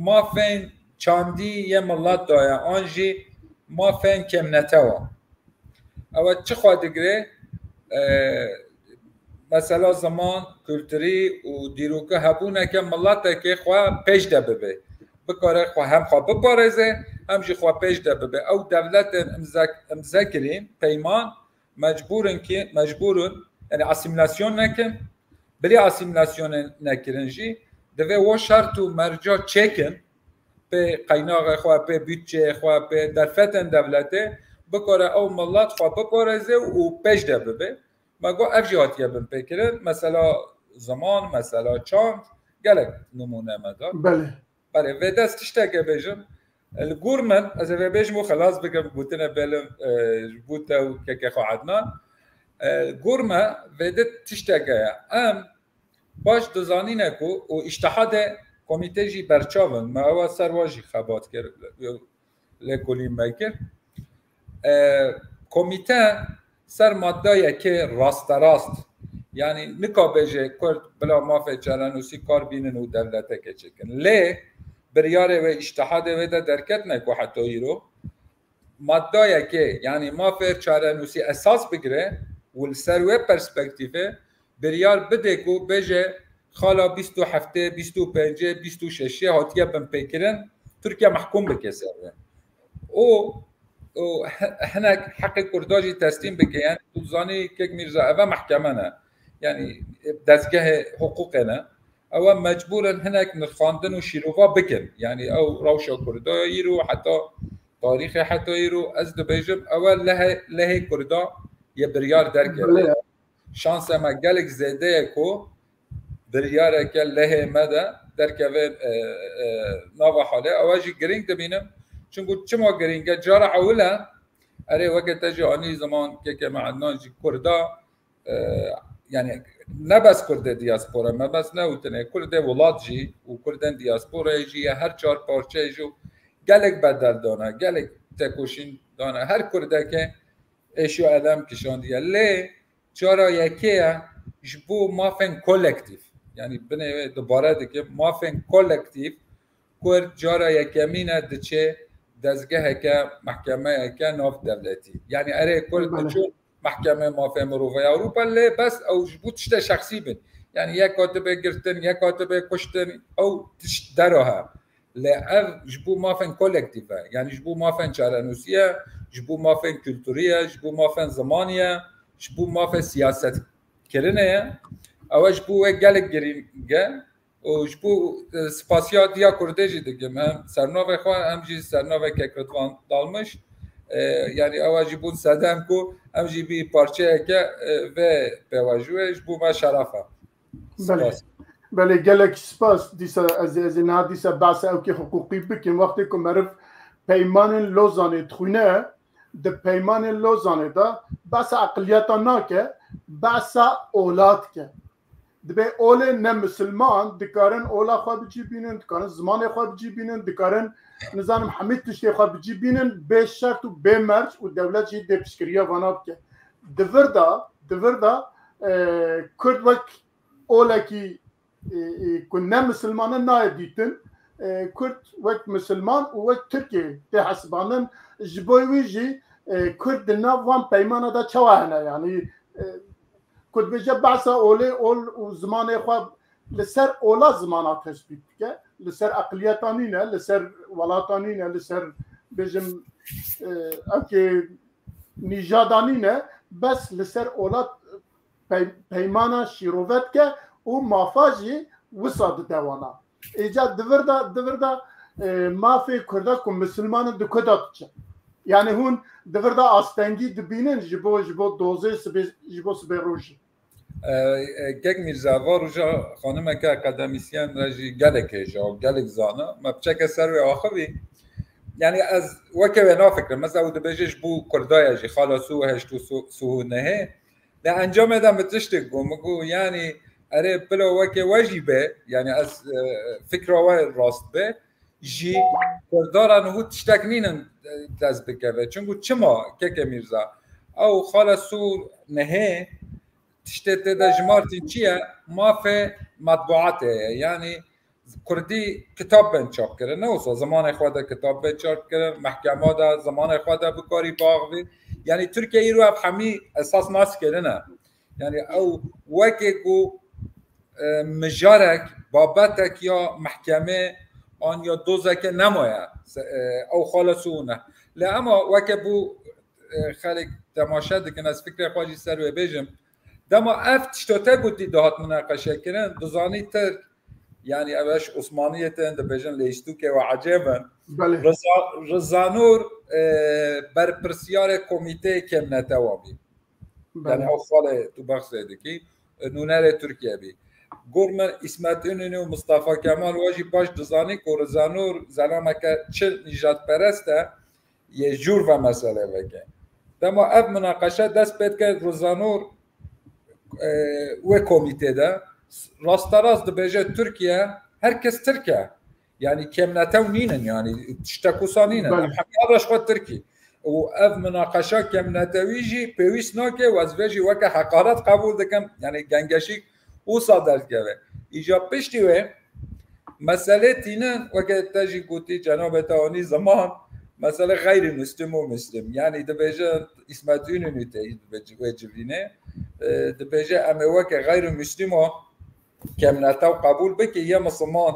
mafên çandî yê milet de ye, an jî mafên kêmnetewa. Ew e çi xwe digire? E, mesela ziman, kulturî û dîroka hebûneke miletekê xwe pêş de bibe. Bikare xwe hem xwe biparêze, hem jî xwe pêş de bibe. Ew dewletên imze, imze kirîn, peyman, mecbûr in ki, mecbûr in, yani asîmîlasyon nekin. Bilî asîmîlasyonê nekirin jî, divê wo şert û merca çêkin, pê qeynaxê xwe, pê budçeyê xwe, pê derfetên dewletê, bikare ew milet xwe biparêze û pêş de bibe. Me got ev jî hatiye binpêkirin. Mesela ziman, mesela çand, gelek nimûne me da. Belê. Belê, vê dest tişteke bêjim. Li gor min, ez ê vê bêjim û xelas bikim, gotine belim, e, ji bo te û keke xwe Ednan. E, gor me, vê di tişteke ye. Em baş dizanîne ku û îştihadê komîtê jî berçav in. Me ewa ser wa jî xebat kir. Lêkolîn me kir. E, komîte ser madda yekê rasterast, yanî nika bêje Kurd bila mafê çarenûsî kar bînin û dewleteke çêkin. Lê biryarê wê, îştihadê wê de derketine ku heta îro madda yekê, yanî mafê çarenûsî esas bigire û li ser wê perspektîfê biryar bide ku bêje xala bîst û heftê, bîst û pêncê, bîst û şeşê hatiye binpêkirin, Tirkiye mehkûm bike ser wê. Û, û hi-, hinek heqê Kurda jî teslîm bike. Yani tu dizanî kek Mîrza, eve mehkeme ne. Yani dezgehê hiqûqê ne. Ew mecbûr in hinek nirxandin û şîrova bikin. Yani ew rewşa Kurda îro heta tarîxê heta îro, ez dibêjim, ew lehê, lehê Kurda ye biryar derkeve. Şansa me gelek zêde ye ku biryareke lehê me de derkeve, e, e, nava halê. Ew jî girîng dibînim. Çimkû çima girîng e? Cara ewil e, erê, weke te jî anî ziman, keke me Ednan jî Kurda, e, yani ne bes Kurdê diaspora, me bes ne û tenê Kurdê welat jî û Kurdên diasporayê jî ye, her çar parçeyê jî gelek bedel dane, gelek tekoşîn dane. Her Kurdeke êş û elem kişandiye. Lê cara yekê ye ji bo mafên kolektîf. Yani binê wê dubare dikim, mafên kolektîf Kurd cara yekemîn e diçe dezgeheke, mehkemeyeke nav dewletî. Yani erê Kurd Belê. diçûn mehkemê mafê mirovê Ewropa, lê bes ew ji bo tişte şexsî bin. Yani yek hatibe girtin, yek hatibe kuştin, ew tişt dera he. Lê ev ji bo mafên kolektîf e. Yani ji bo mafên çarenûsî ye, ji bo mafên kulturî ye, ji bo mafên zimanî ye, ji bo mafê siyasetkirinê ye. Ew e ji bo wê gelek girîng e. Û ji bo, e, spasiya diya Kurdê jî dikim. Em sernavê xwe, em jî sernavê kek Ridvan Dalmiş. E, yani ew e jî bûn sedem ku em jî bî parçeyeke, e, vê pêvajoyê, ji bo me şeref e. Belê. Spas. Belê, gelek spas. Dîsa ez, ez ê niha dîsa behsa ewkê hiqûqî bikim. Wextê ku meriv peymanên Lozanê dixwîne, di peymanên Lozanê de behsa eqiliyeta nake, behsa ola dike. Dibê olê ne misilman dikarin ola xwe bi cî bînin, dikarin zimanê xwe bi cî bînin, dikarin, nizanim, hemî tiştê xwe bi cî bînin, bê şert û bê merc û dewlet jî dê piştgiriya vana bike. Di vir de, di vir de, e, Kurd wek olekî, e, e, ku ne misilman e nayê dîtin. E, Kurd wek misilman û wek Tirkê tê hesibandin. Ji bo wî jî, e, Kurd di nav van peymana de çawa hene? Yanî, e, ku dibêje behsa olê, ol û zimanê xwe, li ser ola zimana tespît dike, li ser eqiliyeta nîne, li ser welata nîne, li ser, bêjim, e, ewkê nîjada nîne, bes li ser ola pey-, peymana şîrove dike û mafa jî wisa dide wana. Îca di vir de, di vir de, e, mafê Kurda ku misilman in di ku de diçe? Yani hûn di vir de astengî dibînin ji bo, ji bo dozê sibê, ji bo sibê rojê? E, e, kek Mîrza, va roja xanimeke akademîsyen re jî gelek hêja û gelek zana. Me piçeke ser wê axivî. yani ez weke we nafikirim. Mesela û dibêje ji bo Kurda ye jî, xala Sû heşt û Sû, Sû nehê. Di encamê de min tiştek got. Min got, yani, erê, bila weke we jî be, yani ez, e, fikra we rast be, jî Kurda re niho tiştek nînin, e, dest bikeve. Çunku çima, keke Mîrza? Ew xala Sû nehê, tiştê tê de jimartin çi ye? Mafê metbuatê ye. Yani Kurdî kitab bên çap kirin. Ne wisa zimanê xwe de kitab bên çap kirin. Mehkema de zimanê xwe de bikarî biaxivî. Yani Tirkiye îro ev hemî esas nas kirine. Yani ew wekê ku, e, mijarek, babetek ya mehkemê an ya dozeke nemaye. Se-, e, ew xala Sû ne. Lê ema weke bo, e, xelk temaşe dikin, ez fikrê xwe jî ser wê bêjim. Dema ev tişta te gotî dihat munaqeşe kirin, dizanî Tirk, yani ev eş Osmaniyê tên dibêjin lêştûkê we ecêb in. Belê. Riza-, Rizanûr, e, berpirsiyarê komîteyê kêmnetewa bî. Belê. Yani ew xalê tu behsê dikî, e, nûnerê Tirkiye bî. Gor min Îsmet Înûnî û Mistefa Kemal we jî baş dizanî ku Rizanûr zelameke çi nîjadperest e, yê jûr ve mesele veke. Dema ev munaqeşe dest pê dike Rizanûr, e, wê komîtê de rasterast dibêje Tirkiye, her kes Tirk e. Yani kêmnetew nînin, yani tiştek wisa nînin. Belê. Em hemî her reş xwe Tirkî. Û ev munaqeşa kêmnetewî jî pêwîst nake û ez vê jî weke heqaret qebûl dikim. Yani gengeşîk wisa derdikeve. Îca piştî wê meselê tînin, weke te jî gotî, cenabê te anî ziman, mesele xeyrî muslim û muslim. Yani dibêje Îsmet Înûnî tê wê civînê. E, dibêje em ê weke xeyrî muslim o kêmnetew qebûl bike, yê misilman,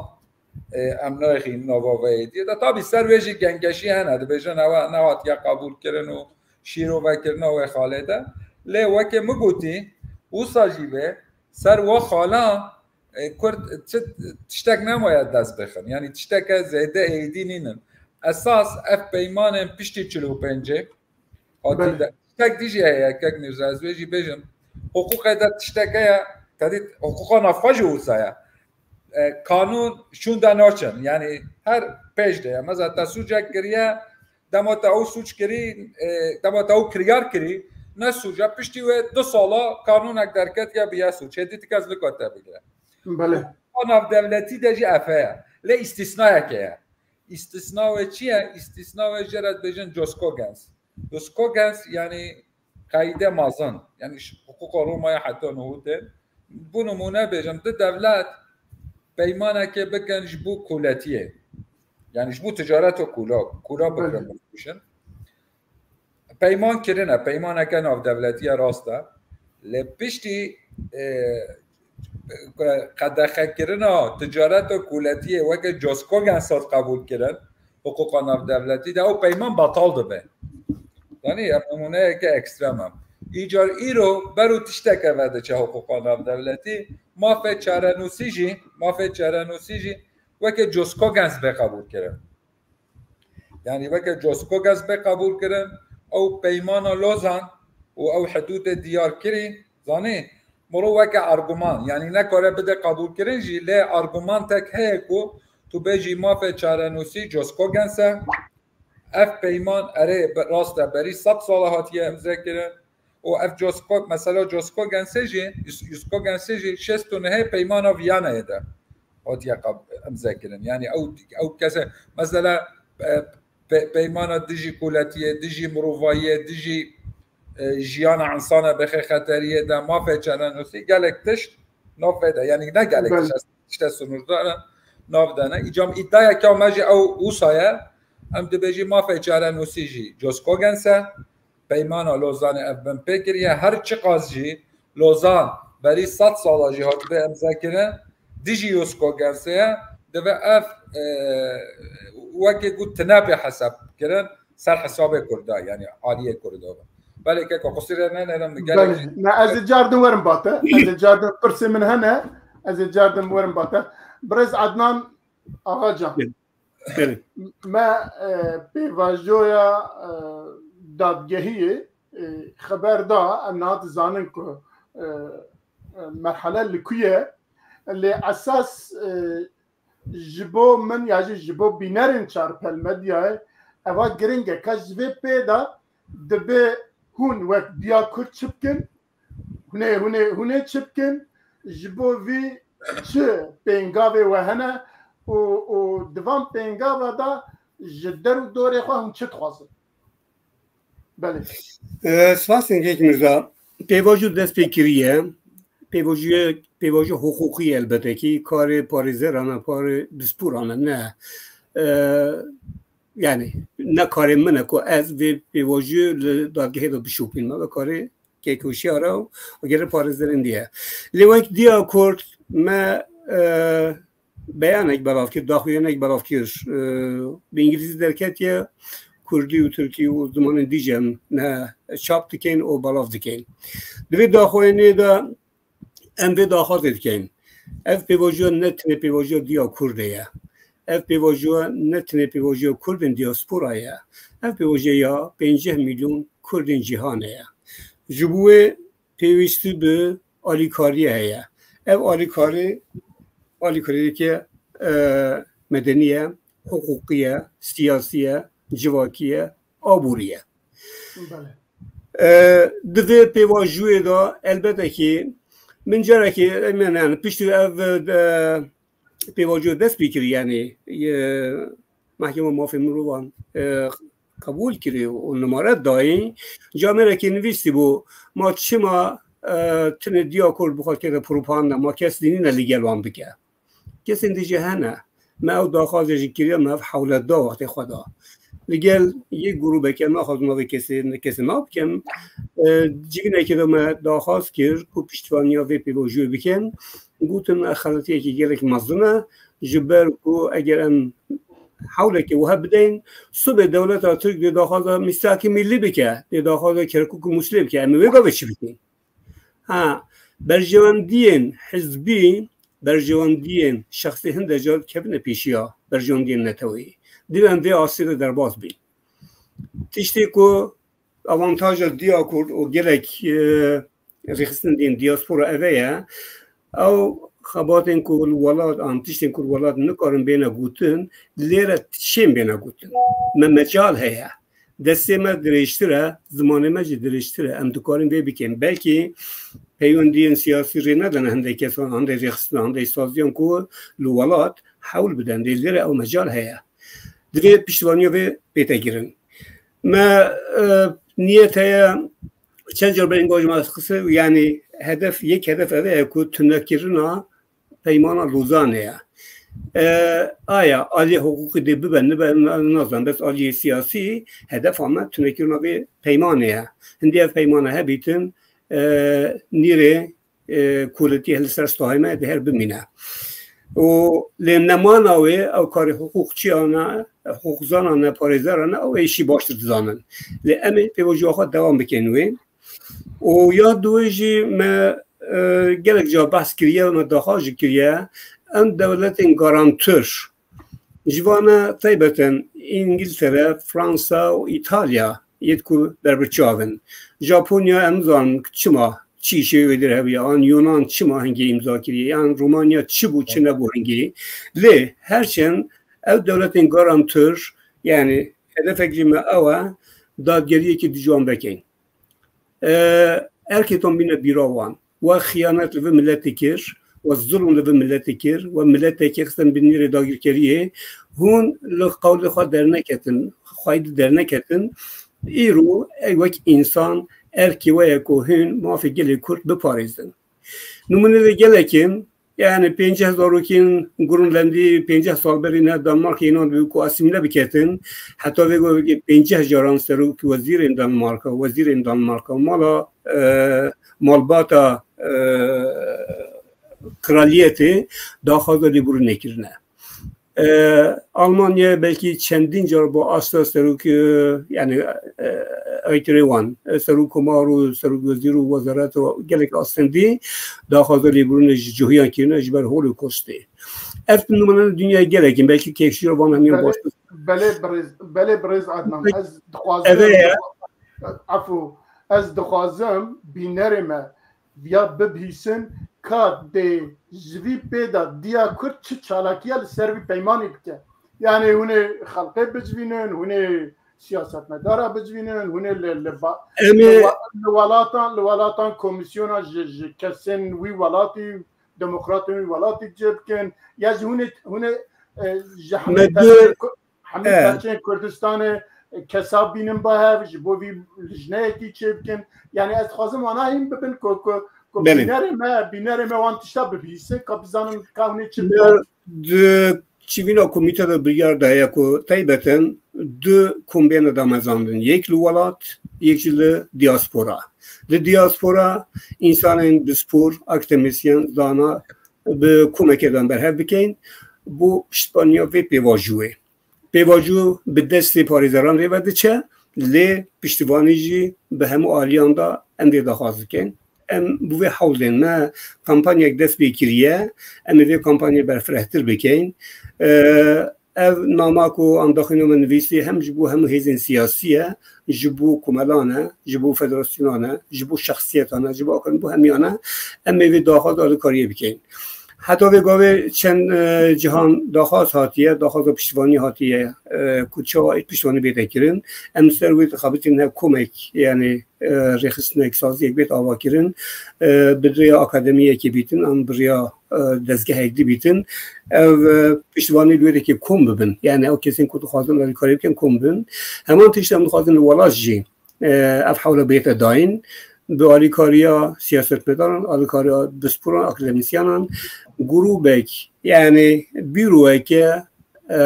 e, em nayxîn nava vê êdiyê de. Tabî ser wê jî gengeşî hene, dibêjin ew nehatiye qebûlkirin û şîrovekirina wê xalê de. Lê weke min gotî, wisa jî be ser wa xalan, e, Kurd çi tiştek nemaye dest bixin. Yani tişteke zêde êdî nînin. Esas ev peymanên piştî çil û pêncê hatî Belê. de. Tiştek dî jî heye, kek Mîrza, ez wê jî bêjim. Hiqûqê de tiştek heye, tedî hiqûqa navxwe jî wisa ye. E, kanûn şûnde naçin. Yani her pêş de ye. Mesela te sûcek kiriye, dema te ew sûc kirî, e, dema te ew kiryar kirî, ne sûc e, piştî wê du sala kanûnek derketiye biye sûc. Hêdî ti kes niko te bigire. Belê. Hiqûqa navdewletî de jî ev heye. Lê îstîsnayeke ye. Îstîsna wê çi ye? Îstîsna wê jê re dibêjin coskogens. Coskogens yani qeyde mezin. Yani ş-, hiqûqa Romaya heta nuhû tê. Bo nimûne bêjim, du dewlet peymanekê bikin ji bo koletiyê. Yani ji bo ticareto kola, kola bikin Belê. bifroşin. Peyman kirine, peymaneke navdewletî ye, rast e. Lê piştî, e, qedexekirina ticareta koletiyê weke coskogens hat qebûl kirin, hiqûqa navdewletî de ew peyman betal dibe. Yanî ev nimûneyeke ekstrem e. Îcar îro ber û tişteke vediçe hiqûqa navdewletî, mafê çarenûsî jî, mafê çarenûsî jî weke coskogens bê qebûl kirin. Yani weke coskogens bê qebûl kirin, ew peymana Lozan û ew hidûdê diyar kirî, zanî, miro weke arguman, yani nekare bide qebûlkirin jî, lê argumantek heye ku tu bêjî mafê çarenûsî coskogens e, ev peyman erê be-, rast e, berî sed sala hatiye imze kirin, û ev cosko-, mesela coskogensê jî, yus-, yuskogensê jî şêst û nehê peymana Viyanayê de hatiye qab-, imze kirin. Yani ew, ew kese, mesela, e, pe-, peymana dijî koletiyê, dijî mirovayiyê, dijî, e, jiyana insana bixê xeteriyê de, mafê çarenûsî, gelek tişt nav vê de. Yani ne gelek Belê. tişt, tişte sınırda nav de ne. Îcam îddiaya ka me jî ew wisa ye, em dibêjî mafê çarenûsî jî coskogens e, peymana Lozanê ev bin pê kiriye. Her çiqas jî Lozan berî sed sala jî hatibe imze kirin, dijî coskogensê ye, divê ev, e, wekî ku tune bê hesab kirin ser hesabê Kurda, yani aliyê Kurda. Belê keko qusîre nenêrim, gelek Belê. jî Ne, ez ê cardim werim bate. Ez ê cardim pirsê min hene. Ez ê cardim werim bate. Birêz Adnan Agacan. Belê. Belê. Me, e, pêvajoya, e, dadgehiyê, e, xeber da, em niha dizanin ku, e, e, merhele li ku ye. Lê esas, e, ji bo min ya jî ji bo bînerên Çarpel Medyayê Eva giring e. Ka ji vê pê de dibe hûn wek diya Kurd çi bikin? Hûn ê, hûn ê, hûn ê çi bikin? Ji bo vî çi pêngavê we hene û, û di van pêngava de ji der û dorê xwe hûn çi dixwazin? Belê. E, spas Kek Mirza. Pêvajo dest pê kiriye. Pêvajoyê, pêvajo hiqûqî elbete kî karê parêzeran e, karê disporan e, ne. E, yani ne karê min e ku ez vê pêvajoyê li dadgehê de bişopînim. Ev karê kêkhoşiyar e û gere parêzerên dî ye. Lê wek diya Kurd me, e, beyanek belav kir, daxuyanek belav kir. E, bi îngilîzî derketiye, kurdî û tirkî û zimanên dî jî em ne çap dikin û belav dikin. Di vê daxuyaniyê de em vê daxwazê dikin. Ev pêvajoya ne tenê pêvajoya diya Kurdê ye. Ev pêvajoya ne tenê pêvajoya Kurdên diaspora ye. Ev pêvajoya pêncî milyon Kurdên cîhanê ye. Ji bo wê pêwîstî bi alîkariyê heye. Ev alîkarî, alîkariyeke, e, medenî ye, hiqûqî ye, siyasî ye, civakî ye, aborî ye. Belê. E, di vê pêvajoyê de elbete kî min carekê, em, yani piştî ev, e, pêvajoya dest pê kir, yani, e, Mehkema Mafê Mirovan, e, qebûl kirî û nimare dayî. Camerekê nivîsî bû, ma çima, e, tenê diya Kurd bi xwe kete propaganda, ma kes dînîne li gel wan bike. Kesên dî jî hene. Me ew daxwazê jî kiriye, me ev hewlet da wextê xwe da. Li gel yek grûbeke naxwazim navê kesê, kesê nav bikim. E, civînekê de me daxwaz kir ku piştevaniya vê pêvajoyê bikin. Gotin, ev xeletiyekî gelek mezin e. Ji ber ku eger em hewlekê wiha bideyin, sibê dewleta Tirk dê daxwaza mîsakê millî bike, dê daxwaza Kerkûk û Mûsilê bike. Em ê wê gavê çi bikin? Ha, berjewendiyên hizbî, berjewendiyên şexsî hinde car kevine pêşiya berjewendiyên neteweyî. Divê em vê astê de derbas bîn. Tiştê ku avantaja diya Kurd û gelek, e, rêxistin diyên diaspora eve ye, ew xebatên ku li welat an tiştên ku li welat nikarin bêne gotin, lêre çên bêne gotin. Me mecal heye. Destê me dirêjtir e, zimanê me jî dirêjtir e. Em dikarin vê bikin. Belkî peywendiyên siyasî rê nedine hindê kesan, hindê rêxistin, hindê saziyan ku li welat hewl bidin. Lê lêre ew mecal heye. Divê piştevaniya vê bête kirin. Me, e, niyet heye, çend car berî engajma qise, yani hedef, yek hedef ev e ku tunekirina peymana Lozanê ye. E, aya aliyê hiqûqî dê bibe, nibe, na-, nazan, bes aliyê siyasî hedefa me tunekirina vê peymanê ye. Hindî ev peymana hebîtin, e, nîrê, e, koletî li ser stahê me dê her bimîne. Û lê nemana wê, ew karê hiqûqçiyana, hiqûqzanana, parêzerana, ew ê şî baştir dizanin. Lê em ê pêvajoya xwe dewam bikin wê. Û ya duwê jî me, e, gelek ca behs kiriye, me daxwaz jî kiriye, em dewletên garantir, ji vana taybeten Îngiltere, Fransa û Îtalya yêt ku berbiçav in. Japonya em zanin çima çi îşê wê dir hebiye, an Yunan çima hingê îmza kiriye, yan Romanya çi bû, çi nebû hingê. Lê her çend ew dewletên garantir, yani hedefek ji me ew e, dadgeriyekî dijwan vekin. E, erkê tom bîne bîra wan. We xiyanet li vê miletê kir, we zulm li vê miletê kir, we mileteke xistin bi nîrê dagirkeriyê, hûn li qewlê xwe derneketin, xwedî derneketin, îro ey wek însan erkê we ye ku hûn mafê gelê Kurd biparêzin. Nimûnê de gelek in, yani pêncî zarokên Grûnlandî pêncî sal berî ne Danmarkê înan dibû ku asîmîle biketin. Heta vê go pêncî caran serok wezîrên Danmarka, wezîrên Danmarka, mala, e, malbata, e, kraliyetê daxwaza lêborînê kirine. E, Almanya belkî çendîn car bo asta serok, e, yani, e, aytirê wan, e, serok komar û serok wezîr û wezaret û gelek astendî daxwaza lêborînê ji cohiyan kirine ji ber Holokostê. Ev nimûneyên dinyayê gelek in, belkî kêkşîra van hemiyan Belê, baş. Belê birêz, belê birêz Adnan, ez dixwazim, Eve ye. Efû, ez dixwazim bînerê me viya bibihîsin, ka dê ji vî pê de diya Kurd çi çalakiya li ser vî peymanê bike. Yani hûn ê xelqê bicivînin, hûn ê siyasetmedara bicivînin, hûn ê li, li, ba- Em ê li, wa- li welatan, li welatan komîsyona ji, ji kesên wî welatî, demokratên wî welatî cê bikin. Ya jî hûn ê, hûn ê, e, ji hemî Me du- perçên Ku-, hemî E. perçên Kurdistanê, e, kesa bînin ba hev, ji bo vî lijneyekî çê bikin. Yani ez dixwazim wana hîn bibin ku, ku, ku Belê. bînerê me, bînerê me wan tişta bibihîsin, ka bizanin ka hûn ê çi bikin. Di çivîna komîte de biryar daye ku taybeten du kom bêne damezrandin. Yek li welat, yek jî li diaspora. Li diaspora însanên bispor, akademîsyen, zana bi komekê de berhev bikeyn. Bo piştbaniya vê pêvajoyê. Pêvajo bi destê parêzeran rê ve diçe, lê piştivanî jî bi hemû aliyan de em vê daxwaz dikin. Em bi vê hewlên me kampanyek dest pê kiriye, em ê vê kampanyê berfirehtir bikin. E, ev nama ku andaxîna min nivîsî hem ji bo hemû hêzên siyasî ye, ji bo komelan e, ji bo federasyonan e, ji bo şexsiyetan e, ji bo akademî, bo hemiyan e. Em ê vê daxwaz alîkariyê bikin. Heta vê gavê çend, e, cihan daxwaz hatiye, daxwaza piştivanî hatiye, e, ku çawa piştivanî bête kirin. Em ser wê dixebitînin, her komek, yani, e, rêxistinek, saziyek bête avakirin, e, bi rêya akademiyekê bîtin, an bi rêya, e, dezgehek dî bîtin. Ev, e, piştivanî li wê rêkê kom bibin. Yani ew kesên ku dixwazin alîkarî bikin kom bibin. Heman tişt em dixwazin li welat jî, e, ev hewle bête dayîn. Bi alîkariya siyasetmedaran, alîkariya bisporan, akademîsyenan, grûbek, yani bîroyeke, e,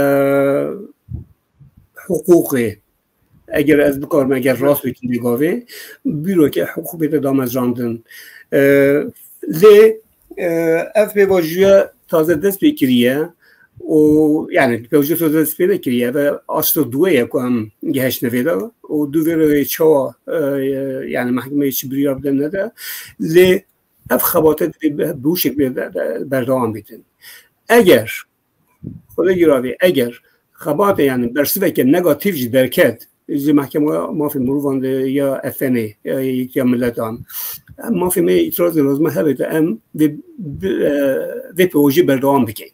hiqûqê, eger ez bikarim, eger rast bikim vê gavê, bîroyeke hiqûq bête damezrandin. E, lê, e, ev pêvajoya taze dest pê kiriye û, yani, pêvajoya taze dest pê nekiriye ve, asta duwe ye ku em gihiştine vê de û du vê re çawa, e, yani, mehkemeyê çi biryar bide nede, lê ev xebate divê bi, bi wî şeklê de, de berdewam bîtin. Eger, Xwedê giravê, eger xebate, yani, bersiveke negatîf jî derket, ji Mehkema Mafê Mirovan de ya F N'ê, ya Yekîtiya Miletan, em mafê me îtirazê lazim e hebe de em vê, bi, e, vê pêvajoyê berdewam bikin.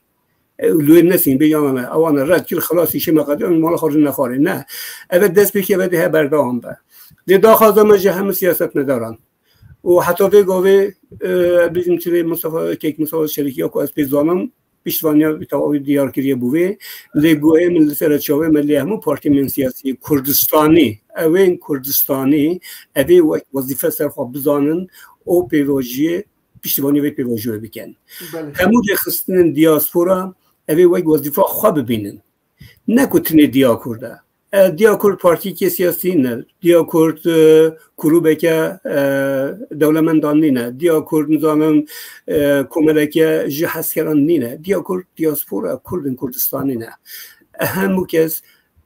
E, li wê nesîn bê, yan ne, ewana red kir, xelas, îşê me qediya, mala xwe rûne xwarê. Ne. Eve dest pê kir, eve dê he berdewam be. Dê daxwaza me ji hemû siyasetmedaran. Û heta vê gavê, e, bêjim çi vê Mustafa Kek, Mustafa Çelikî ya ku ez pê zanim, piştvanîya bi tewawî diyar kiriye bû vê. Lê guhê min li ser çavê me lê hemû partiyên siyasî Kurdistanî, ewên Kurdistanî, evê wek wezîfe ser xwe bizanin û pêvajiyê, piştvanî vê pêvajiyê bikin. Belê. Hemû rêxistinên diaspora evê wek wezîfa xwe bibînin. Ne ku tinê Diya Kurd e. E, Diya Kurd partiyeke siyasî nîne. Diya Kurd, e, grûbeke, e, dewlemendan nîne. Diya Kurd, nizanim, e, komeleke ji hezkeran nîne. Diya Kurd diaspora Kurdên Kurdistanî ne. E, hemû kes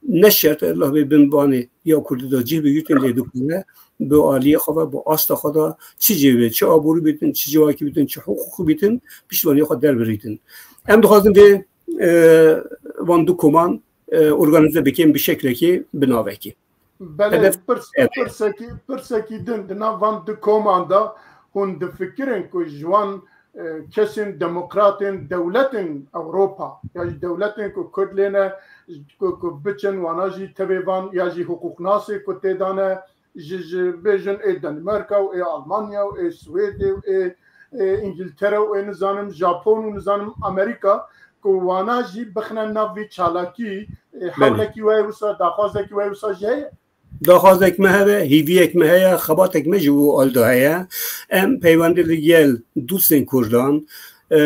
ne şert e, Allah bê bin banê ya Kurdî de cih bigirtin, lê dikare bi aliyê xwe ve, bi asta xwe de çi cihê, çi aborî bîtin, çi civakî bîtin, çi hiqûqî bîtin, piştvanî xwe derbirîtin. Em dixwazin vê, e, van du koman, e, organîze bikin bi şeklekî, bi navekî. Belê, Hedef pirs-, ev e. pirsekî, pirsekî din di nav van du koman de hûn difikirin ku ji wan, e, kesên demokratên dewletên Ewropa ya jî dewletên ku Kurd lê ne, ku, ku biçin wana jî tevê van ya jî hiqûqnasê ku tê de ne, ji, ji bêjin ê Danimarka û ê Almanya û ê Swêdê û ê, ê Îngiltere û ê nizanim Japon û nizanim Amerîka, ku wana jî bixine nav vî çalakî, ê Belê. hewlekî we wisa, daxwazekî we wisa jî heye? Daxwazek me hebe, hîviyek me heye, xebatek me jî û aldo heye. Em peywendî li gel dostên Kurdan, e,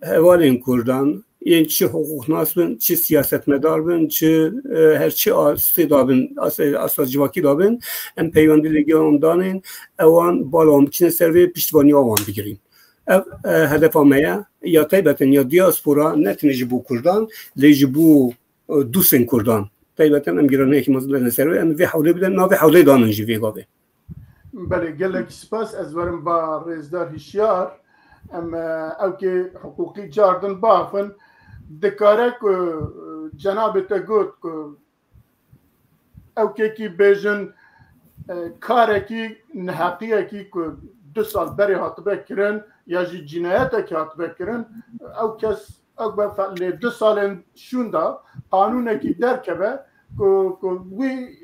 hevalên Kurdan, yên çi hiqûqnas bin, çi siyasetmedar bin, çi, e, her çi astê da bin, as-, asta civakî da bin, em peywendî li gel wan danên, ewan bala wan biçine ser vê, piştvanîya wan bigirîn. Ev, e, hedefa me ye, ya taybeten ya diaspora, ne tenê ji bo Kurdan, lê ji bo, e, dostên Kurdan. Taybeten em giraniyekî mezin bidin ser wê, em vê hewlê bidin, navê hewlê danin jî vê gavê. Belê, gelek spas. Ez werim ba rêzdar Hişyar. Em, e, ewkê hiqûqî cardin baxin. Dikare ku, e, cenabê te got ku ewkekî bêjin, e, karekî, neheqiyekî ku du sal berê hatibe kirin ya jî cînayetekî hatibe kirin, ew kes ew be fe-, lê du salên şûnda qanûnekî derkeve ku, ku wî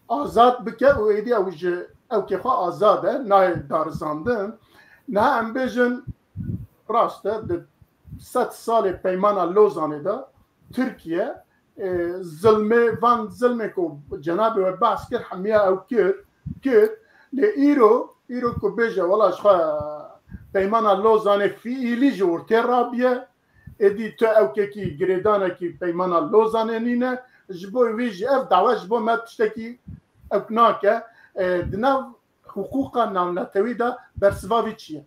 azad bike û êdî ew ji ewkê xwe azad e, nayê darizandin. Niha em bêjin rast e, di sed salê Peymana Lozanê de Tirkiye, e, zilmê, van zilmê ku cenabê we behs kir, hemiya ew kir, kir. Lê îro, îro ku bêje, wela ji xwe Peymana Lozanê fiîlî ji ortê rabiye, êdî tu ewkekî girêdanekî Peymana Lozanê nîne, ji bo wî jî ev dawe ji bo me tiştekî ewk nake. E, di nav hiqûqa navnetewî de bersiva vî çi ye?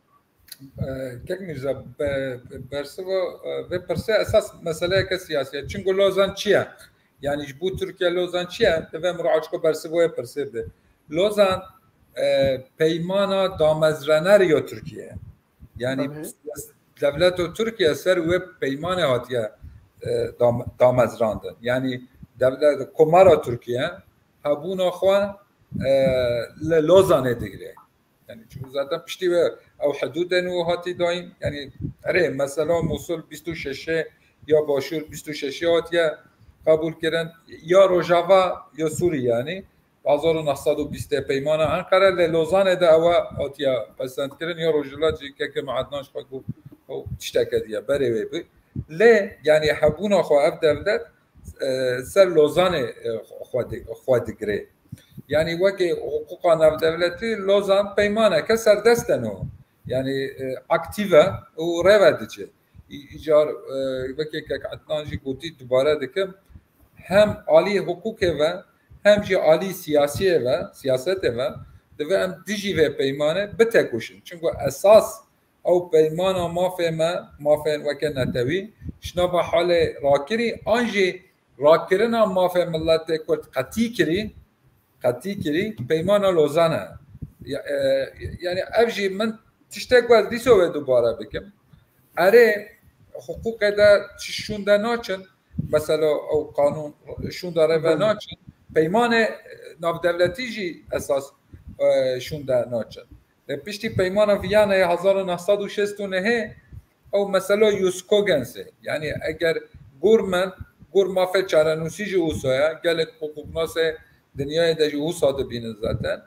E, Kek Mîrza, be-, bersiva, e, vê pirsê esas meseleyeke siyasî ye. Çingo Lozan çi ye? Yanî ji bo Tirkiye Lozan çi ye? Divê em ruaçko bersiva wê pirsê bide. Lozan, e, peymana damezranerî ya Tirkiye ye. Yanî Tabii. Dewleto Tirkiye ser wê peymanê hatiye, e, dam-, damezrandin. Yanî dewlet, Komara Tirkiye hebûna xwe, e, li Lozanê digire. Yanî çunku zaten piştî wê ew hidûdên û hatî dayîn. Yanî erê, mesela Mûsul bîst û şeşê ya Başûr bîst û şeşê hatiye qebûl kirin. Ya Rojava ya Sûrî yanî. Hezar û neh sed û bîstê peymana Enqere, lê Lozanê de ew hatiye pesendkirin, ya Rojhilat jî keke me Ednan ji xwe got, ew tişteke diye, berê wê bû. Lê, yanî hebûna xwe ev dewlet, e, ser Lozanê, e, xwe di-, xwe digirê. Yanî wekî hiqûqa navdewletî Lozan peymaneke serdest e no. Yanî, e, aktîv e û rê ve diçe. Î-, îcar, e, wekî kek Ednan jî gotî, dubare dikim, hem alî hiqûkê ve, hem jî alî siyasiyê ve, siyasetê ve, divê em dijî vê peymanê bitekoşin. Çunku esas ew peymana mafê me, mafên weke netewî, ji nava halê rakirî, an jî rakirina mafê miletê Kurd qetî kirî, qetî kirî, peymana Lozan e. Ya, e, yanî ev jî min tiştek ku ez dîso wê dubare bikim. Erê, hiqûqê de çi şûnde naçin, mesela ew qanûn şûnda rê ve Hı. naçin, peymanê navdewletî jî esas, e, şûnde naçin. E, piştî peymana Viyanayê hezar û neh sed û şêst û nehê ew mesela Juskogensê. Yanî eger gor min, gor mafê çarenûsî jî wisa ye, gelek hiqûqnasê dinyayê de jî wisa dibînin zaten.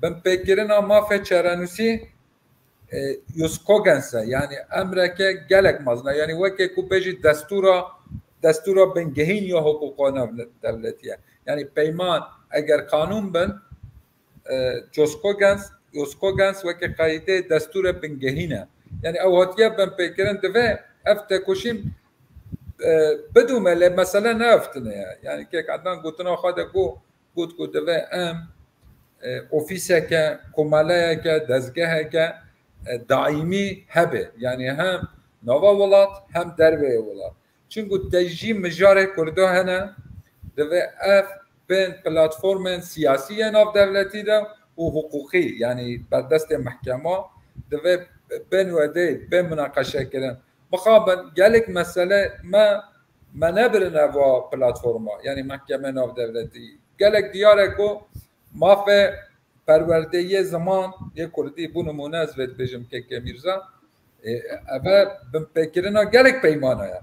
Binpêkirina mafê çarenûsî, e, Juskogens e. Yanî emreke gelek mezin e. Yanî wekê ku bêjî destûra, destûra bingehîn ya hiqûqa navdewletî ye. Yanî peyman eger qanûn bin, e, Juskogens, Juskogens weke qeydê destûre bingehîn e. Yanî ew hatiye binpêkirin, divê ev tekoşîn, e, bidûme, lê mesele ne ev tine ye. Yanî kek Ednan gotina xwe de got, got ku divê em, e, ofîseke, komeleyeke, dezgeheke, e, daîmî hebe. Yanî hem nava welat hem derveyê welat. Çunku te jî mijarê Kurdo hene, divê ev bên platformên siyasî yên navdewletî de û hiqûqî, yanî berdestê mehkema, divê bên wedê, bên munaqeşe kirin. Mixabin gelek mesele me, me nebirin eva platforma, yanî mehkemê navdewletî. Gelek diyar e ku mafê perwerdeyê ziman yê Kurdî, bû nimûne ez vê dibêjim keke Mîrza, e, eve binpêkirina gelek peymana ye.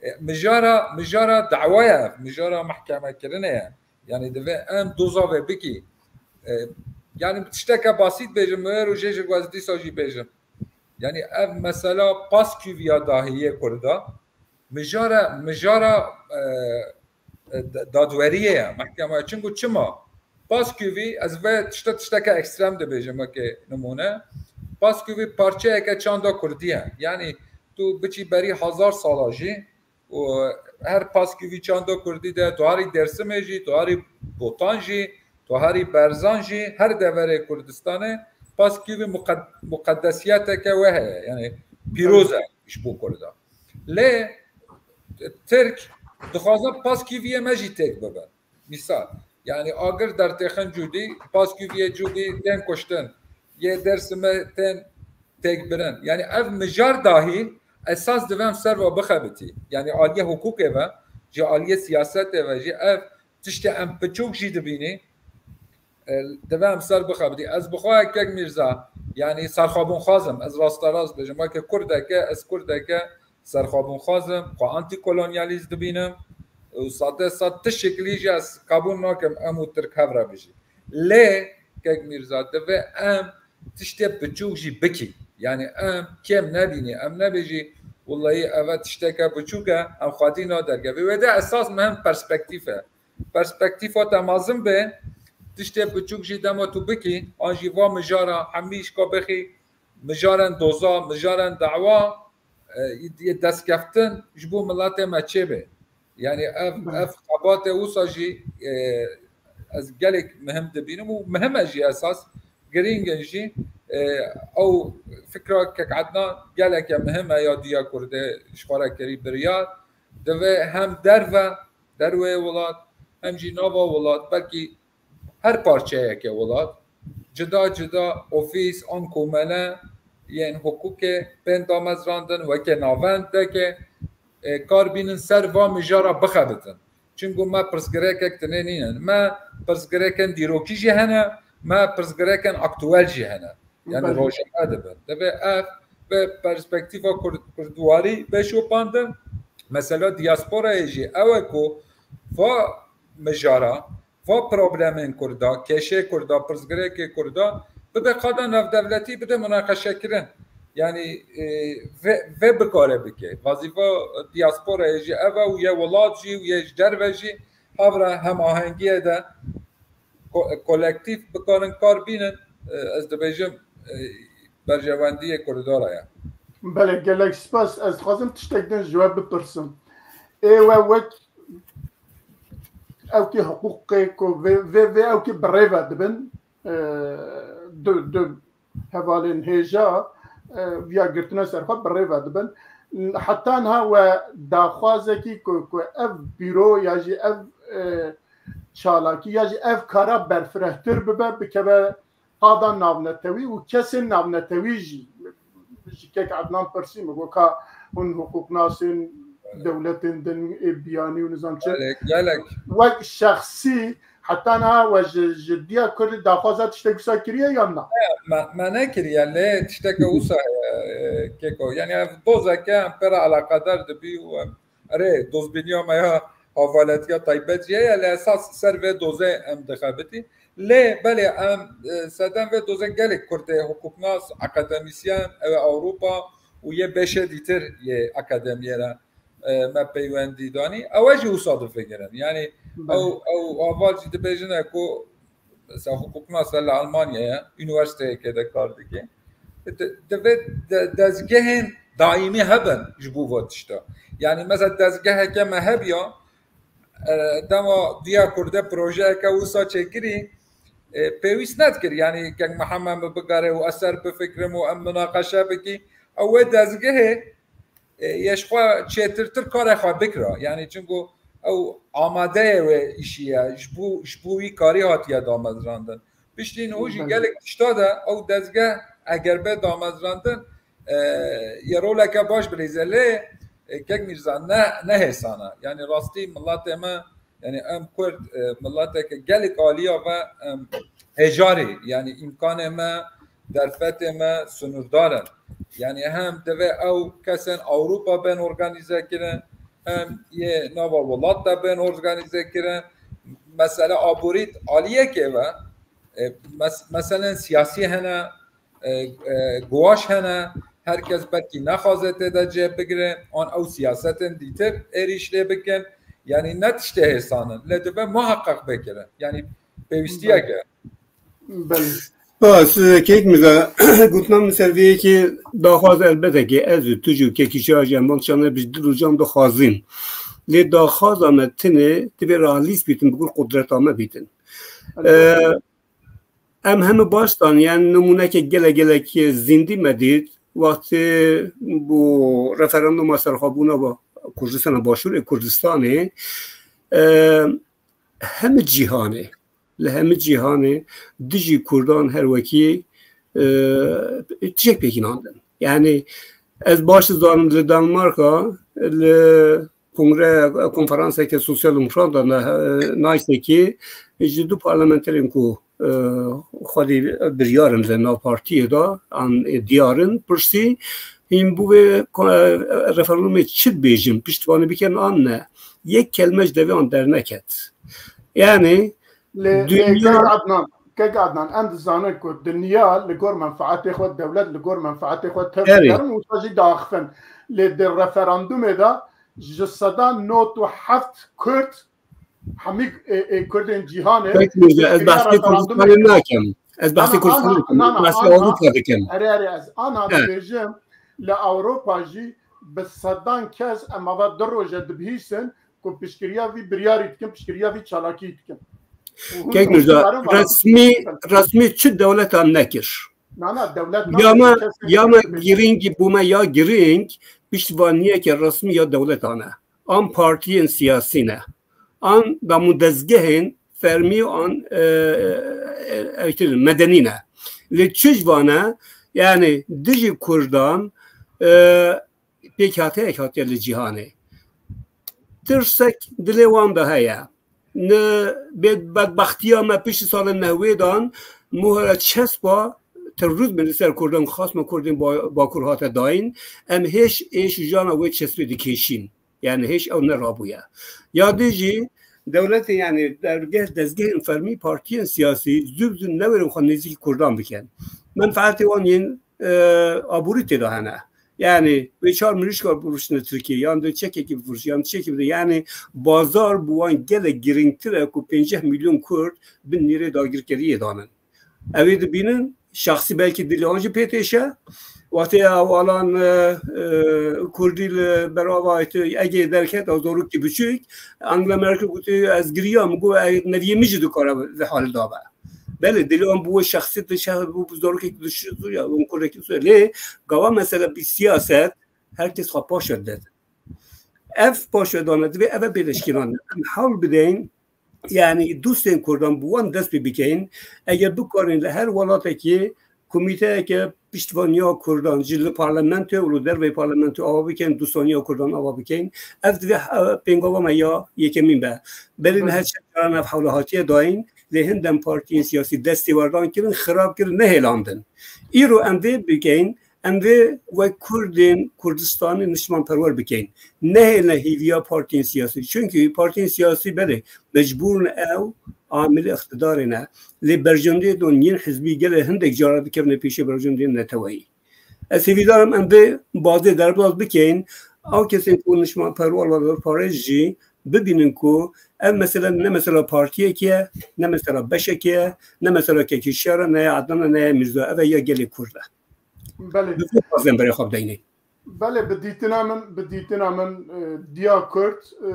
E, mijara, mijara dawaya ye, mijara mehkemekirinê ye. Yanî divê em doza vê bikî. E, yanî tişteke basît bêjim, wê rojê ji ku ez dîsa jî bêjim. Yanî ev mesela paskûviya dahiyê Kurda, mijara, mijara, e, e, da-, dadweriyê ye, mehkema. Çimku çima? Paskûvî, ez vê tişte, tişteke ekstrem dibêjim weke nimûne. Paskûvî parçeyeke çanda Kurdî ye. Yanî tu biçî berî hezar sala jî û her paskûvî çanda Kurdî de, tu herî Dêrsimê jî, tu herî Botan jî, tu herî Berzan jî, her deverê Kurdistanê paskûvî muqed-, muqedesiyeteke wê heye. Yanî pîroz e ji bo Kurda. Lê Tirk dixwaze paskûviyê me jî têk bibe. Mîsal, yanî agir dertêxin cûdî, paskûviyê cûdî tên kuştin, yê Dêrsimê tên têkbirin. Yanî ev mijar dahî esas divê em ser ve bixebitî. Yanî aliyê hiqûqê ve, ji aliyê siyasetê ve jî ev tiştê em piçûk jî dibînî, e, divê em ser bixebitî. Ez bi xwe kek Mîrza, yanî serxwebûnxwaz im, ez rasterast bêjim. Weke Kurdeke, ez Kurdeke, serxwebûnxwaz im, xwe antîkolonyalîst dibînim û sade sed ti şeklî jî ez qebûl nakim em û Tirk hev re bijî. Lê kek Mîrza, divê em tiştê biçûk jî bikî. Yanî em kêm nebînî, em nebêjî, wellahî eve tişteke biçûk e, em xwedî naderkevî. Wê de esas mihim perspektîf e. Perspektîfa te mezin be, tiştê biçûk jî dema tu bikî, an jî va mijara hemî şka bixî, mijarên doza, mijarên dawa, e, yê destkeftin ji bo miletê me çêbe. Yanî ev, Belê. ev xebatê wisa jî, e, ez gelek mihim dibînim û mihim e jî esas, girîng in jî. E, ew fikra kek Ednan geleke mihim e ya Diya Kurdê ji xwe re kirî biryar. Divê hem derve, derweyê welat, hem jî nava welat, belkî her parçeyeke welat, cida cida ofîs an komele yên hiqûqê bên damezrandin, weke navendeke, e, kar bînin ser va mijara bixebitin. Çimku me pirsgirêkek tinê nînin. Me pirsgirêkên dîrokî jî hene, me pirsgirêkên aktuel jî hene. Yani Belê. rojane dibin. Divê ev bi perspektîfa Kurd-, Kurdwarî bê şopandin. Mesela diasporayê jî ew e ku va mijara, va problemên Kurda, kêşê Kurda, pirsgirêkê Kurda bibe qada navdewletî, bide munaqeşekirin. Yani, e, vê, vê bikare bike. Vazîfa diasporayê jî ev e û yê welat jî û yê ji derve jî hev re hemahengiyê de ko-, kolektîf bikarin kar bînin, e, ez dibêjim, e, berjewendiyê Kurda re ye. Belê, gelek spas. Ez dixwazim tiştek din ji we bipirsim. Ê we wek ewkî hiqûqê ku vê, vê, vê ewkî bi rê ve dibin, e, du, du hevalên hêja, e, viya girtine ser xwe bi rê ve dibin. Heta niha we daxwazekî ku, ku ev bîro ya jî ev, e, çalakî ya jî ev kara berfirehtir bibe, bikeve qada navnetewî û kesên navnetewî jî, ji kek Ednan pirsî, min got ka hûn hiqûqnasên dewletên din ê biyanî û nizam çi. Gelek, gelek. Wek şexsî, heta niha we ji, ji Diya Kurdî daxwaza tiştek wisa kiriye yan na? Me, me nekiriye, lê tişteke wisa heye, e, Keko. Yani ev dozeke em pê re eleqedar dibî û em Erê, dozbîniya me ya havaletiya taybet jî heye, li esas ser vê dozê em dixebitî. Lê belê em, e, sedem vê dozê gelek Kurdê hiqûqnas, akademîsyen, ew ê Ewropa û yê beşê dîtir yê akademiyê re, e, me peywendî danî. Ew e jî wisa difikirin. Yani Belê. ew, ew haval jî dibêjine ku mesela hiqûqnas e li Almanyayê, unîversîteyekê de kar dike. Di-, divê de-, dezgehên daîmî hebin ji bo van tişta. Yani mesela dezgeheke me hebiya, e, dema Diya Kurdê projeyeke wisa çêkirî, e, pêwîst nedikir. Yani kek Mihemed min bigere û ez ser bifikirim û em minaqeşe bikî. Ew wê dezgehê e, yê ji xwe çêtirtir karê xwe bikira. Yani çimku ew amadeyê wê îşî ye, ji bo, ji bo wî karî hatiye damezrandin. Piştî niho jî Belê. gelek tişta de ew dezgeh eger bê damezrandin, e, yê roleke baş bilîze. Lê, e, kek Mîrza ne, ne hêsan e. Yani rastî miletê me Yani em Kurd, e, mileteke gelek aliya ve em hêjarî, yani îmkanê me, derfetê me sinûrdar in. Yani hem divê ew kesên Ewropa bên organîze kirin, hem yê nava welat de bên organîze kirin. Mesele aborî aliyekê ve, e, mes-, meselen siyasî hene, e, e, guwaş hene, her kes belkî nexwaze tê de cih bigire, an ew siyasetên dîtir êrîş lê bikin. Yani ne tiştê hêsan in, lê dibe muheqeq bikirin. Yani pêwîstiyek e. Belê. Spas, e, Kek Mîrza, gotina min ser vê yekê daxwaz elbete ki ez û tu jî û Kekî Şiya jî em van tiştane bi ji dil û can dixwazin. Lê daxwaza me tine divê realîst bîtin, bi gul qudreta me bîtin. Elbette. E, Em heme baş dan, yani nimûneke gelek gelek zindî me dît, wextê bo referanduma serxwebûna ba Kurdistana Başûrê Kurdistanê, e, heme cîhanê, li heme cîhanê dijî Kurdan her wekî, e, tişek pêkî nandin. Yani ez baş dizanim li Danmarka, li kongre, konferanseke sosyal demokrat de ne-, naysekî ji du parlamenterên ku, e, xwedî biryar in li nav partiyê de, an, e, diyar in, pirsî, Hîn bû vê ko-, referandumê çi dibêjin, piştvanî bikin an ne? Yek kelme ji devê an derneket. Yani Lê, lê dünya kek Adnan, kek Adnan, em dizanin ku dinya li gor menfaetê xwe, dewlet li gor menfaetê xwe tev Erê. dikerin û wisa jî diaxifin. Lê di referandumê de ji seda nod û heft Kurd, hemî, ê, ê, Kurdên cîhanê Peki, Mirza, ez piştgiriya behsê referandumê Kurdistanê kirin. nakim. Ez behsê Ana, Kurdistanê ana, nakim. ana, Ez behsê ana, Ewropa dikim. Erê, erê, ez ana Evet. dibêjim, li Ewropa jî bi sedan kes em ava du roje dibihîsin ku piştgiriya vî biryarî dikin, piştgiriya vî çalakî dikin. Û hûn Kek Mirza, hişyar in vana. resmî, resmî çi dewletan nekir. Na, na, dewlet Ya me, nakir, kes ya me nekir. Girîngî bûme ya girîng, piştvaniyeke resmî ya dewletan e. An partiyên siyasî ne. An damû dezgehên fermî an, e, e, e, medenî ne. Lê çi ji vane, yani dijî Kurdan, e, pêkhate hatiye li cîhanê. Tirsek dilê wan de heye. Ni bê bedbextiya me piştî salên newêdan muhera çespa terorîzmê li ser Kurdan, xasma Kurdên Ba-, Bakur hate dayîn. Em hêş êş û jana wê çespê dikêşîn. Yani hêş ew nerabûye. Ya dî jî dewletê, yani dergeh, dezgehên fermî partiyên siyasî zû bi zû newêrin xwe nêzîkî Kurdan bikin. Menfaetê wan yên, e, aborî tê de hene. Yani wê çar mirîşka bifiriştine Tirkiye, yan di çekekî bifirişt, yan çekekî bide. Yani bazar bi wan gelek girîngtir e ku pênceh milyon Kurd bin nîrê dagirkeriyê danin. Ew ê dibînin, şexsî belkî dilê wan jî pê têşe. Wextê ew alan, e, e, Kurdî li berava Egeyê derket, ew zarokî biçûk, Angela Merkel gotiye, ez giriyam, got, "E, neviyê min jî dikare vê halê de be." Belê, dilê wan bi wê şexsî dişe, bû zarokekî dişû ya, wan kurdekî dişû. Lê gava mesele bî siyaset, her kes xwe paş ve didin. Ev paşvedana divê eve bê leşkênan. Em hewl bideyin, yani dostên Kurdan bi wan dest pê bikeyin. Eger bikarin li her welatekî komîteyeke piştvaniya Kurdan ji li parlamentoyê û li derveyî parlamentoyê ava bikin, dostaniya Kurdan ava bikin. Ev divê, e, pêngava me ya yekemîn be. Belê me Belê. her çend caran ev hewla hatiye dayîn, lê hin dem partiyên siyasî destêwerdan kirin, xirab kirin, nehêlandin. Îro em vê bikeyin, Em vê wek Kurdên Kurdistanê niştimanperwer bikeyin. Nehêlne hîviya partiyên siyasî. Çunkî partiyên siyasî belê mecbûr in ew amilê îqtidarê ne. Lê berjewendiyên yên hizbî gelê hindek cara dikevine pêşê berjewendiyên neteweyî. Ez hêvîdar im em vê bazê derbaz bikeyin. Ew kesên ku niştimanperwer ve parêz jî bibînin ku ev mesele ne mesela partiyekê ye, ne mesela beşekê ye, ne mesela Kekî Şer e, ne ya Adnan e, ne ya Mîrza. Ev e ya gelê Kurd e. Belê. Bi vê bazên berê xwe bideyne. Belê, bi dîtina min, bi dîtina min, e, diya Kurd, e,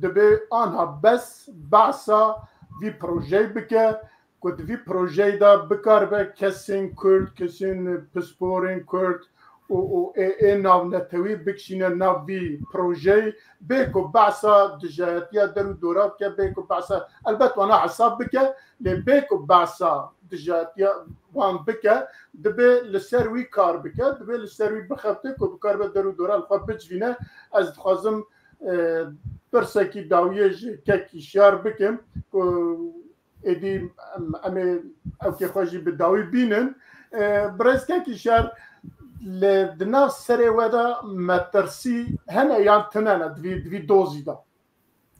dibê anha bes behsa vî projeyê bike, ku di vî projeyê de bikaribe kesên Kurd, kesên pisporên Kurd û, û ê, ê navnetewî bikişîne nav vî projeyê, bê ku behsa dijayetiya der û dora bike, bê ku behsa, elbet wana hesab bike, lê bê ku behsa dijayetiya wan bike, dibê li ser wî kar bike, dibê li ser wî bixebite ku bikaribe der û dora li xwe bicivîne. Ez dixwazim, e, pirsekî dawiyê ji Kekî Şer bikim ku êdî em, em ê ewkê xwe jî bi dawî bînin. E, birêz Kekî Şer, li di nav serê we de metirsî hene yan tune ne di vî, di vî dozî de?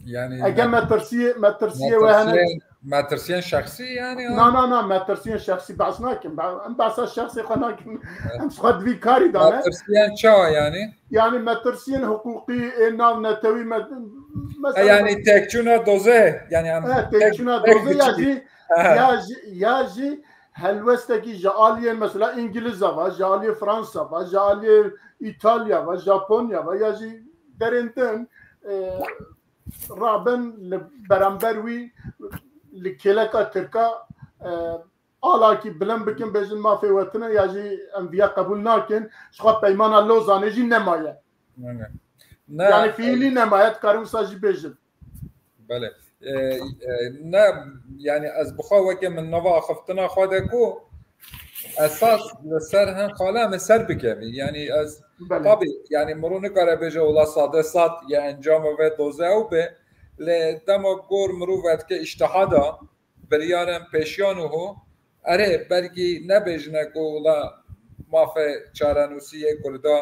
Yani Ege me- metirsiyê, metirsiyê we hene. Metirsiyên, metirsiyên şexsî yani, ha? Na, na, na, metirsiyên şexsî behs nakin. Be-, em behsa şexsê xwe nakin. Evet. Em xwe di vî karî de ne. Metirsiyên çawa yani? Yani metirsiyên hiqûqî, ê navnetewî me-, E, mesela yani têkçûna doze, yani em E, tek, têkçûna tek doze ya biçî- jî, Ha. ya jî, ya jî helwestekî ji aliyên mesela Îngiliza ve, ji aliyê Fransa ve, ji aliyê Îtalya ve, Japonya ve, ya jî derên din, e, rabin li beramber wî li kêleka Tirka, e, alakî bilind bikin, bêjin mafê we tune ya jî em viya qebûl nakin, ji xwe peymana Lozanê jî nemaye. Ne, ne. Ne, Yani fiilî nemaye, dikarin wisa jî bêjin. Belê. E, e, ne, yani ez bi xwe weke min nava axiftina xwe de ku esas li ser hin xala min ser bikevî. Yani ez Belê. Tabii, yani mirov nikare bêje wela sade sed ya encama ve doze ew be, lê dema gor mirov vedike îştiha da, biryarên pêşiyan û ho, erê, belkî nebêjine ku wela mafê çarenûsî yê Kurda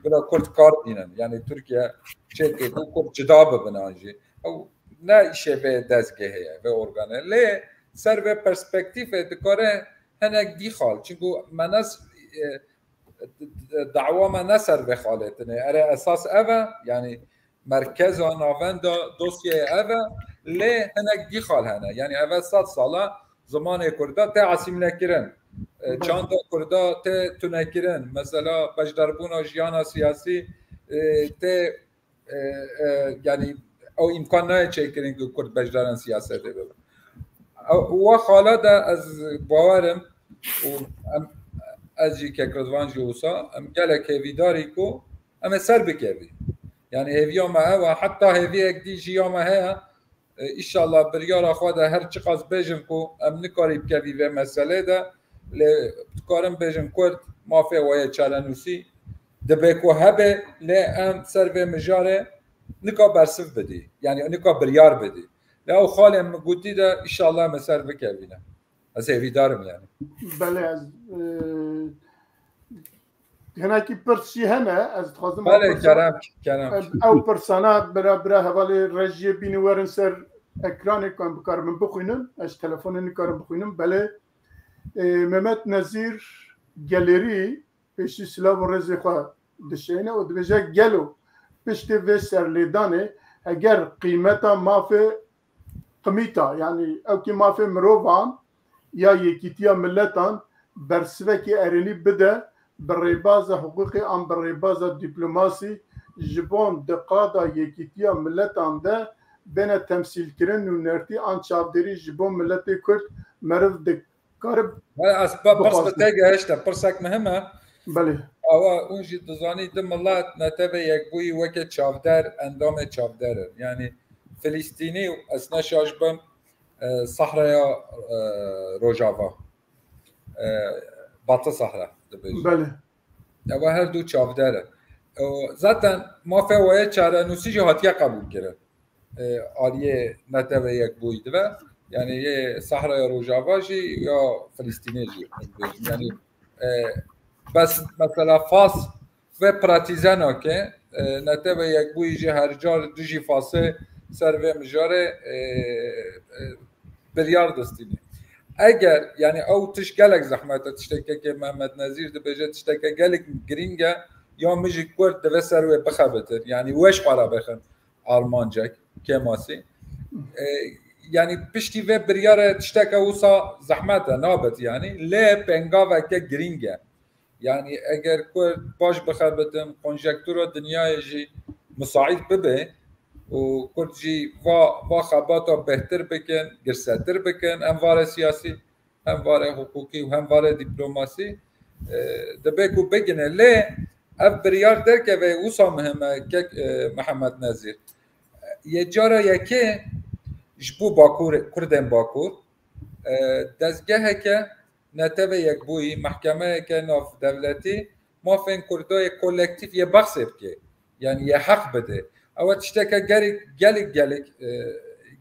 bila Kurd kar dînin. Yani Tirkiye çêkê ku Kurd cida bibin an jî. Ew ne îşê vê dezgehê ye, vê organê. Lê ser vê perspektîfê dikare hinek dî xal. Çinku me ne s-, e, dawa me ne ser vê xalê tine. Ere esas ev e, yani merkeza navenda dosyeyê ev e, lê hinek dî xal hene. Yani ev e sed sala zimanê Kurda tê asîmle kirin. E, çanda Kurda tê tune kirin. Mesela beşdarbûna jiyana siyasî, e, tê, e, e, yani ew îmkan nayê çêkirin ku Kurd beşdarên siyasetê bibin. Ew, wa xala de ez bawer im û em, ez jî kek Ridvan jî wisa, em gelek hêvîdarî ku em ê ser bikevî. Yani hêviya me ew e, heta hêviyek dî jî ya me heye. E, îşallah biryara xwe de her çiqas bêjin ku em nikarî bikevî vê meselê de, lê dikarin bêjin Kurd mafê we yê çarenûsî dibe ku hebe, lê em ser vê mijarê nika bersiv bidî. Yani nika biryar bidî. Lê ew xalên min gotî de îşallah em ê ser bikevîne. Ez hêvîdar im yani. Belê, ez, e, hinekî pirs jî hene, ez dixwazim Belê, ew pirsa, kerem, kerem. Ew pirsana bira, bira hevalê rejiyê bînin werin ser ekranê ku em bikarin bixwînin. Ez ji telefonê nikarim bixwînim. Belê, e, Mehmet Nezîr Gelêrî pêşî silav û rêzê xwe dişeyne û dibêje, gelo piştî vê serlêdanê heger qîmeta mafê qimîta, yanî ewkî mafê mirovan ya Yekîtiya Miletan bersivekî erênî bide bi rêbaza hiqûqê an bi rêbaza dîplomasî ji bo di qada Yekîtiya Miletan de bêne temsîlkirin û nertî an çavdêrî ji bo miletê Kurd meriv dikarib He, ez ba-, pirs bi bixwazim. Te gehişte, pirsek muhim e. Belê. Awa, hûn jî dizanî, di milet netewê yekbûyî weke çavder, endamê çavder in. Yani Filistînî, ez ne şaş bim, e, Sahraya, e, Rojava. E, Batı Sahra dibêjin. Belê. Ewa her du çavder in. O, zaten mafê we yê çarenûsî jî hatiye qebûlkirin. E, aliyê netewê yekbûyî dibe. Yani yê Sahraya Rojava jî ya Filistînê jî. Yani, e, bes mesela Fas vê pratîze nake, e, netewê yekbûyî jî her car dijî Fasê ser vê mijarê, e, e, biryar distîne. Eger, yani ew tişt gelek zehmet e, tiştekê ke Mehmet Nezîr dibêje, tişteke gelek girîng e, ya min jî Kurd divê ser wê bixebitin. Yani weş xwe re bixin Almancek, kêmasî. E, yani piştî vê biryarê tişteke wisa zehmet e, nabit yani. Lê pêngaveke girîng e. Yani eger Kurd baş bixebitin, konjektûra dinyayê jî musaîd bibe û Kurd jî va, va xebata bêhtir bikin, girsetir bikin, hem varê siyasî, hem varê hiqûqî û hem varê dîplomasî, e, dibe ku bigine. Lê ev biryar derkeve wisa muhim e, kek, e, Mihemed Nezîr. Yê cara yekê ji bo Bakur, Kurdên Bakur, e, dezgeheke netewê yekbûyî, mehkemeyeke navdewletî mafên Kurda yê kolektîf yê behsê bike. Yani yê heq bide. Ew tişteke gelek, gelek, gelek, e,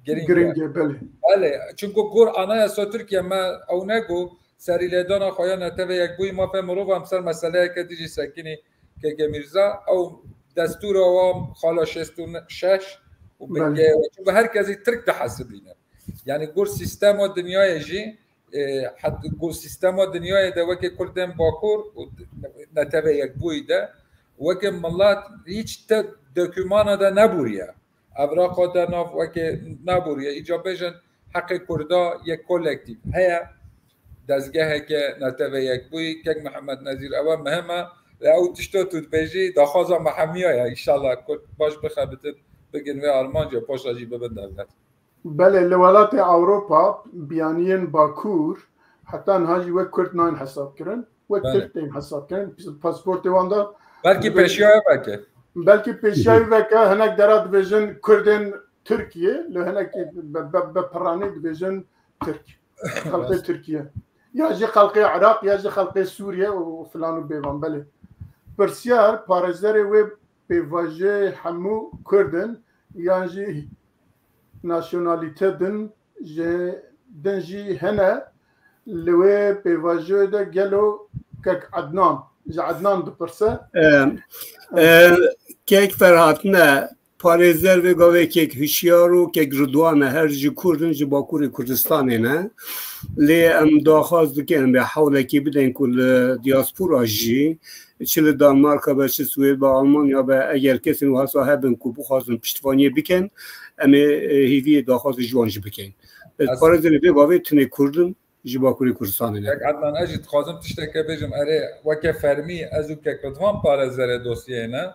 girîng e. Girîng e, belê. Belê. Çunku gor Anayasa Tirkiye me ew ne ku serîlêdana xwe ya netewê yekbûyî mafê mirovan ser meseleyeke dijî sekinî keke Mîrza, ew destûra wan xala şêst û şeş û Belê. bingê, çunku her kesî Tirk dihesibîne. Yani gor sîstema dinyayê jî, e, het-, ku sîstema dinyayê de weke Kurdên Bakur û netewê yekbûyî de weke milet hiç te dokümana de nebûriye. Evraqa de nav weke nebûriye. Îca bêjin heqê Kurda yek kolektîf heye. Dezgeheke netewê yekbûyî, kek Mihemed Nezîr, ew e muhim e. Lê ew tişto tu dibêjî, daxwaza me hemiya ye. Înşallah Kurd baş bixebitin, bigin vê armanca, paşa jî bibin dewlet. Belê, li welatê Ewropa biyaniyên Bakur heta niha jî wek Kurd nayên hesabkirin, wek Belê. Tirk tên hesabkirin. Pasportê wan de Belkî dibêjin pêşiya weke. Belkî pêşiya weke, hinek dera dibêjin Kurdên Tirkiye, li hinekî bi, bi, bi piranî dibêjin Tirk. Xelkê Rast. Tirkiye. Ya jî xelkê Iraq, ya jî xelkê Sûriye û filan û bêvan. Belê. Pirsiyar, parêzerê wê pêvajoyê hemû Kurd in, yan jî nasyonalîte din, ji din jî hene li wê pêvajoyê de gelo kek Ednan Ji Ednan dipirse. E, e, kek Ferhat ne, parêzer vê gavê kek Hişyar û kek Ridwan e, her ji Kurd in, ji Bakurê Kurdistanê ne. Lê em daxwaz dikin, em ê hewlekî bidin ku li diaspora jî, çi li Danmarka be, çi Swêd be, Almanya be, eger kesên wisa hebin ku bixwazin piştvaniyê bikin, em ê, e, hêviyê daxwazê ji wan jî bikin. Ez parêzerê vê gavê tinê Kurd in, ji Bakurê Kurdistanê ne. Kek Ednan, ez jî dixwazim tişteke bêjim. Erê, weke fermî ez û kek Ridvan parêzerê dosyeyê ne,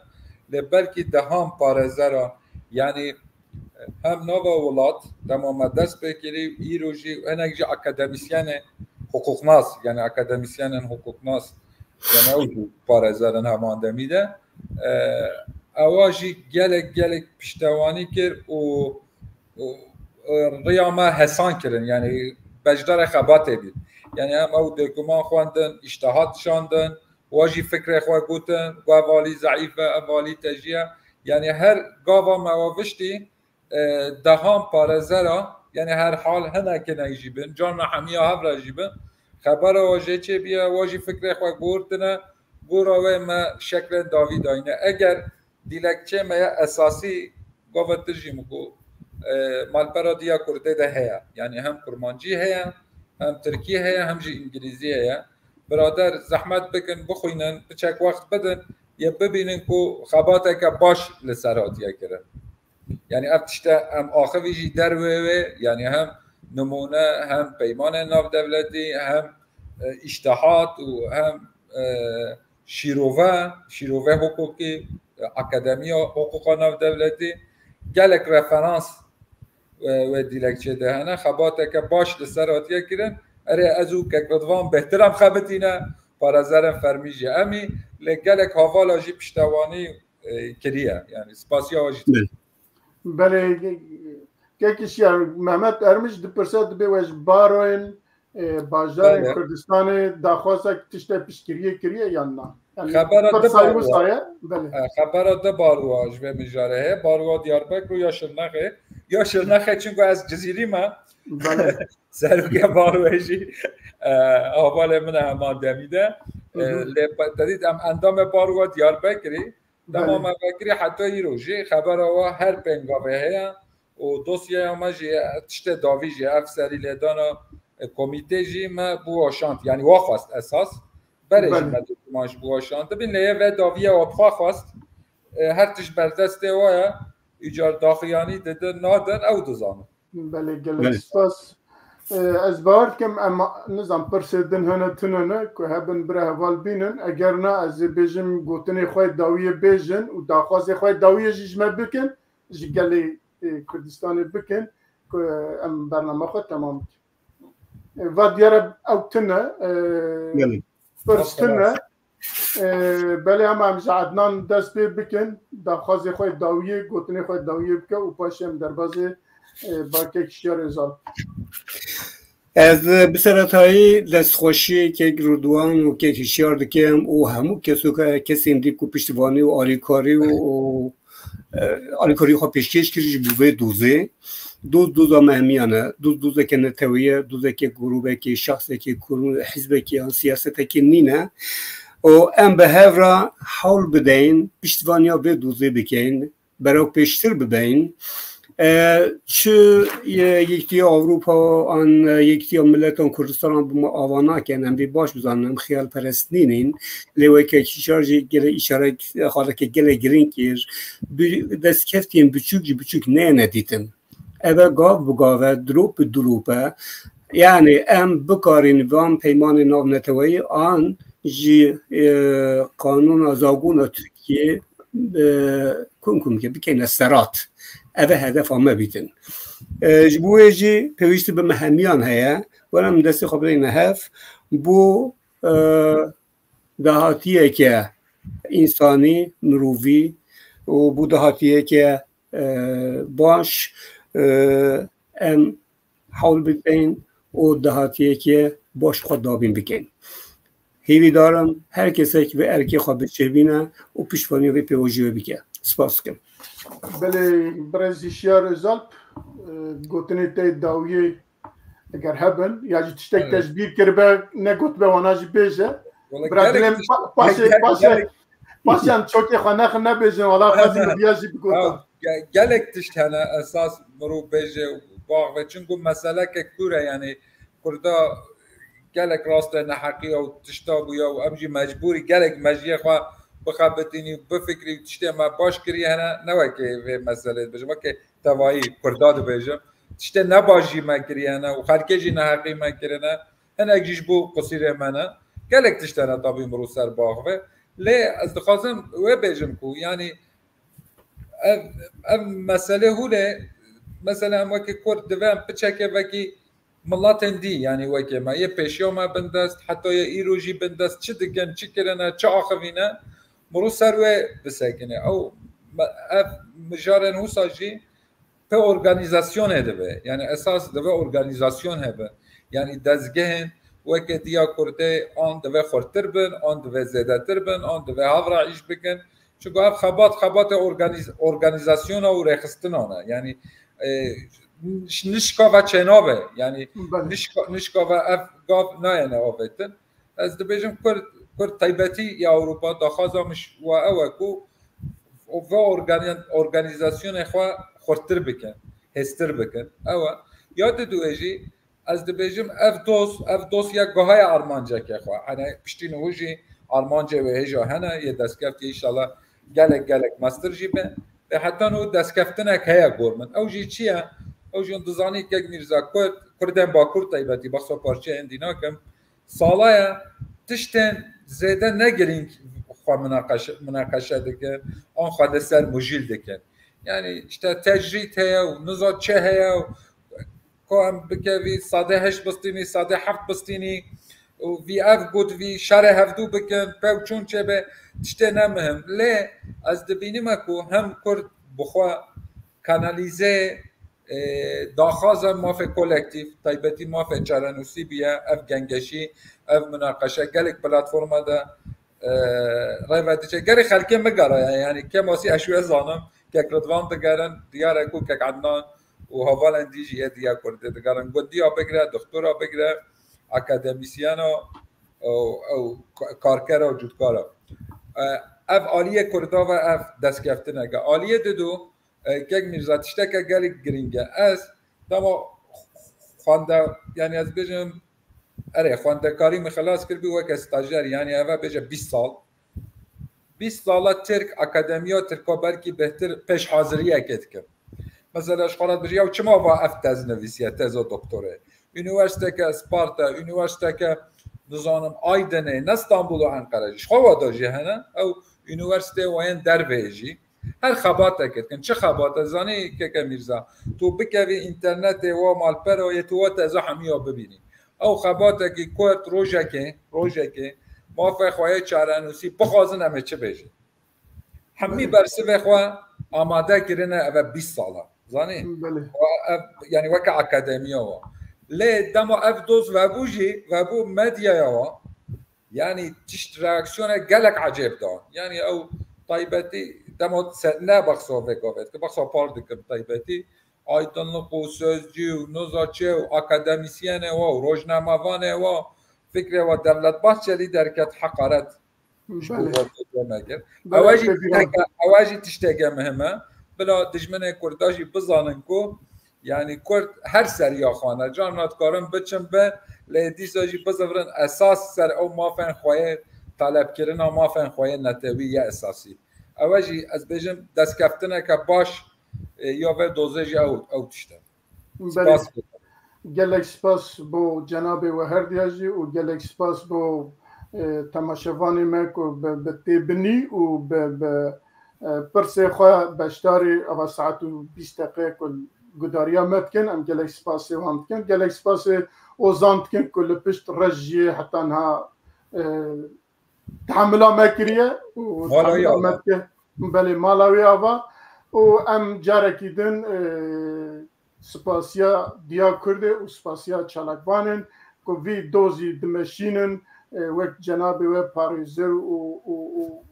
lê belkî dehan parêzeran, yanî hem nava welat, dema me dest pê kirî, îro jî hinek jî akademîsyenê hiqûqnas, yanî akademîsyenên hiqûqnas, yanî ew jî parêzer in heman demî de. E, ewa jî gelek, gelek piştewanî kir û û, e, riya me hesan kirin, yanî beşdarê xebatê bîn. Yanî em ew dokuman xwendin, îştihat şandin, wa jî fikrê xwe gotin, ku ev alî zeîf e, ev alî tejî ye. Yanî her gava me wa viştî, e, dehan parêzera, yanî her hal hinekî ne jî bin, carna hemiya hev re jî bin, xebera wa jê çêbûye, wa jî fikrê xwe gotin, gora wê me şeklên dawî dayîne. Eger dîlekçê me ya esasî, gava tu jî min got, e, malpera diya Kurdê de heye. Yanî hem Kurmancî heye, hem Tirkî heye, hem jî Îngilîzî heye. Birader, zehmet bikin, bixwînin, piçek wext bidin, yê bibînin ku xebateke baş li ser hatiye kirin. Yanî ev tişte em axivî jî derwê wê, yanî hem nimûne, hem peymanên navdewletî, hem, e, îştihat û hem, e, şîrove, şîrove hukukî, e, akademiya hukuka navdewletî, gelek referans, e, wê dîlekçê de hene. Xebateke baş li ser hatiye kirin. Erê, ez û kek Ridvan bêhtir em xebitîne, parêzerên fermî jî em î, lê gelek hevala jî piştewanî, e, kiriye. Yanî spasiya we jî. Belê. Belê, kek Hişyar, Mehmet Ermiş dipirse, dibê we ji baroyên, e, bajarên Belê. Kurdistanê daxwazek tişte piştgiriyê kiriye yan na? Yanî Xebera pirsa di wisa baroa. ye? Belê. E, xebera di baroa ji vê mijarê heye. Baroa Diyarbekir û ya Şirnexê. Ya Şirnexê çunku ez Cizîrî me. Belê. Serokê baroyê jî, e, hevalê min e heman demî de. E, Hı hı. Lê pe-, te dît em endamê baroa Diyarbekirî, Dema Belê. me vekirî heta îro jî xebera wa her pêngavê heye û dosyeya me jî tiştê dawî jî ev serî lêdana, e, komîtê jî me bi wa şand, yanî wa xwest esas. Berê jî Belê. me dokuman ji bi wa şandibîn, lê yê ve dawiya wa bi xwe xwest, e, her tişt berdestê wa ye, îcar daxuyanî didin nadin, ew dizanin. Belê, gelek Belê. spas. Ee, ez bawer dikim em, nizam, pirsê din hene tune ne ku hebin bira heval bînin. Eger na, ez ê bêjim gotinê xwe dawiyê bêjin û daxwazê xwe dawiyê jî ji me bikin, ji gelê, e, Kurdistanê bikin ku em bernama xwe temam bikin. E, va diyar e ew tune, e, Belê. pirs tune. Ee, belê, hema em ji Ednan dest pê bikin, daxwazê xwe dawiyê, gotinê xwe dawiyê bike û paşê em derbazê, e, ba kek Hişyar Özal. Ez, e, bi seretayî destxweşî kek Rûdwan û kek Hişyar dikim û hemû kesoka, kesên dî ku piştivanî û alîkarî û, û e, alîkarî xwe pêşkêş kir ji bo vê dozê. Doz, doza me hemiyan e. Doz, dozeke neteweyî ye, dozeke grûbekê, şexsekê, kur-, hizbekê yan siyasetekê nîne. Û em bi hev re hewl bideyin, piştvanîya vê dozê bikeyin, berew pêştir bibeyin. E, çi, e, Yekîtiya Ewropa an, e, Yekîtiya Miletan Kurdistanan bi me ava nakin, em vê baş bizanin, em xiyalperest nînin. Lê weke Hişyar jî gelek îşarek, xaleke gelek giring kir. Bi destkeftiyên biçûk jî biçûk neyene dîtin. Ev e gav bi gav e, dilop bi dilop e. Yanî em bikarîn van peymanên navneteweyî an jî, e, qanûna zagona Tirkiyê, e, kum kum ke bikeyne serat. Ev e hedefa me bîtin. E, ji bo wê jî pêwîstî bi me hemiyan heye. Were em destê xwe bideyne hev. Bo, e, dahatiyeke însanî, mirovî û bo dahatiyeke, e, baş, e, em hewl bikeyin û dahatiyeke baş xwe dabîn bikeyin. Hêvîdar im her kesek vê erkê xwe biçêbîne û piştvanî vê pêvajoyê bike. Spas dikim. Belê, birêz Hişyar Özalp, e, gotinê te dawiyê eger hebin, ya jî tiştek Evet. te ji bîr kiribe, negotibe, wana jî bêje. Bira dilê paşê paşê paşê em çokê xwe nexin nebêjin, wala xwezî biya jî bigota. Gelek tişt hene esas mirov bêje bax ve, çunku meseleke kûr e, yanî Kurda gelek rast e neheqiya û tişta bûya û em jî mecbûrî gelek mejiyê xwe bixebitînî û bifikirî û tiştê me baş kiriye hene, ne wekê vê meselê dibêjim, wekê tevayî Kurda dibêjim. Tiştê ne baş jî me kiriye hene û xelkê jî neheqî me kirine. Hinek jî ji bo qusîrê me ne. Gelek tişt hene tabî mirov ser biaxive. Lê ez dixwazim wê bêjim ku, yanî ev, ev meselê hûn e, mesela em wekî Kurd divê em piçeke vekî miletên dî, yanî wekê me, yê pêşiya me bindest, heta yê îro jî bindest, çi dikin, çi kirine, çi axivîne, mirov ser wê bisekine. Ew, me-, ev mijarên wisa jî pê organîzasyonê dibe. Yanî esas dibe organîzasyon hebe. Yanî dezgehên weke Diya Kurdê an dibe xurttir bin, an dibe zêdetir bin, an dibe hev re îş bikin. Çunku ev xebat, xebatê organîz-, organîzasyona û rêxistinan e. Yanî, e, nişka ve çênabe. Yanî Belê. nişka, nişka ve ev gav nayene avêtin. Ez dibêjim Kurd, Kurd taybetî ya Ewropa daxwaza min ji we ew e ku ve organ-, organîzasyonê xwe xurttir bikin, hêztir bikin. Ew e. Ya diduwê jî ez dibêjim ev dos, ev dosya gihaya armanceke xwe. Hene piştî niho jî armancê wê hêja hene, yê destkeftî, înşallah gelek gelek mestir jî be. Lê heta niho destkeftinek heye gor min. Ew jî çi ye? Ew jî dizanî kek Mîrza Kurd, Kurdên Bakur taybetî, behsa parçeyên dî nakim. Sala ye tiştên zêde ne girîng xwe minaqeşe, minaqeşe dikin, an xwe li ser mujîl dikin. Yanî işte tecrîd heye û niza çi heye û ku em bikevî sadê heşt bistînî, sadê heft bistînî û vî ev got vî şerê hevdû bikin, pew çûn çêbe, tiştê ne muhim. Lê ez dibînime ku hem Kurd bi xwe kanalîze, e, daxwaza mafê kolektîf, taybetî mafê çarenûsî bûye, ev gengeşî, ev minaqeşe gelek platforma de, e, rê ve diçe. Gelek xelkê min geraya, yanî Kemasî ez wê zanim, kek Ridvan digerin, diyar e ku kek Ednan û hevalên dî jî yê Diya Kurdê digerin. Gundiya bigire, doktora bigire, akademîsyena û, û ka-, karkera û cûtkara. E, ev aliyê Kurda ve ev destkeftineke. Aliyê didu, e, kek Mîrza, tişteke gelek girîng e. Ez dema xwende, yanî ez bêjim, erê, xwendekarî min xilas kiribû weke stajyer, yanî eve bêje bîst sal. Bîst sala Tirk, akademiya Tirka belkî bêhtir pêşhaziriyekê dikim. Mesela ji xwe re dibêje, ya çima va ev tez nivîsiye, teza doktorê? Unîversîteke Isparta, unîversîteke, nizanim, Aydinê, ne Stenbul û Enqere jî. Ji xwe wa da jî hene, ew unîversîteyê wa yên derveyê jî. Her xebateke dikin. Çi xebate? Zanî keke Mîrza, tu bikevî înternetê wa malpera yê tu wa teza hemiya bibînî. Ew xebatekî Kurd rojekê, rojekê mafê xwe yê çarenûsî bixwazin em ê çi bêjin? Hemî bersivê xwe amade kirine eve bîst sala. Zanî? Belê. Wa ev, yanî weke akademiya wa. Lê dema ev doz vebû jî, vebû medyaya wa. Yanî tişt reaksiyone gelek ecêb da. Yanî ew taybetî dema se-, ne behsa vê gavê dike, behsa par dikim taybetî. Aydınlık û Sözcü û Nozaçe û akademîsyenê wa û rojnamevanê wa fikrê wa Devlet Bahçelî derket heqaret. Ji bo Belê. Ewe jî tişteke, ewe jî tişteke muhim e. Bila dijminê Kurda jî bizanin ku, yanî Kurd her seriya xwe ne. Carna dikarin biçin bi, lê dîsa jî bizivirin esas ser ew mafên xwe yê, talebkirina mafên xwe yê netewî ye esasî. Ewe jî ez bêjim destkeftineke baş, e, ya vê dozê jî ew, ew tişt e. Belê. Spas. Gelek spas bo cenabê we herdiya jî û gelek spas bo, e, temaşevanê me ku bi, bi têbinî û bi, bi, e, pirsê xwe beşdarî ava saet û bîst deqe ku gudariya me dikin. Em gelek spasê wan dikin. Gelek spasê Ozan dikin ku li pişt rejiyê heta niha, e, Tehemila me kiriye û Mala wî tehemila me ava. Dike. Belê, mala wî ava. Û em carekî din, e, spasiya Diya Kurdê û spasiya çalakvanên ku vî dozî dimeşînin, e, wek cenabê we parêzer û, û, û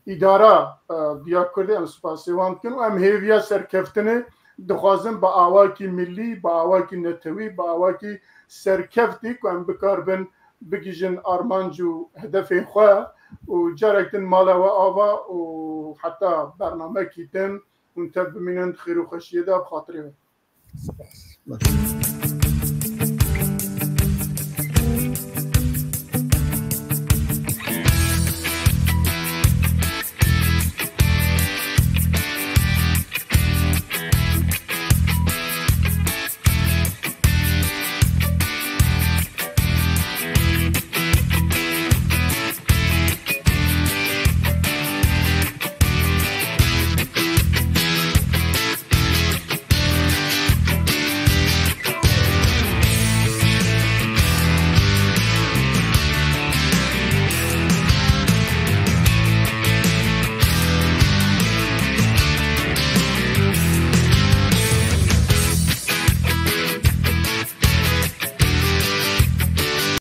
îdara, e, Diya Kurdê em spasê wan dikin û em hêviya serkeftinê dixwazin bi awakî millî, bi awakî netewî, bi awakî serkeftî ku em bikaribin bigihîjin armanc û hedefên xwe û carek din mala we ava û heta bernamekî din hûn tev bimînin di xêr û xweşiyê de bi xatirê we. Spas.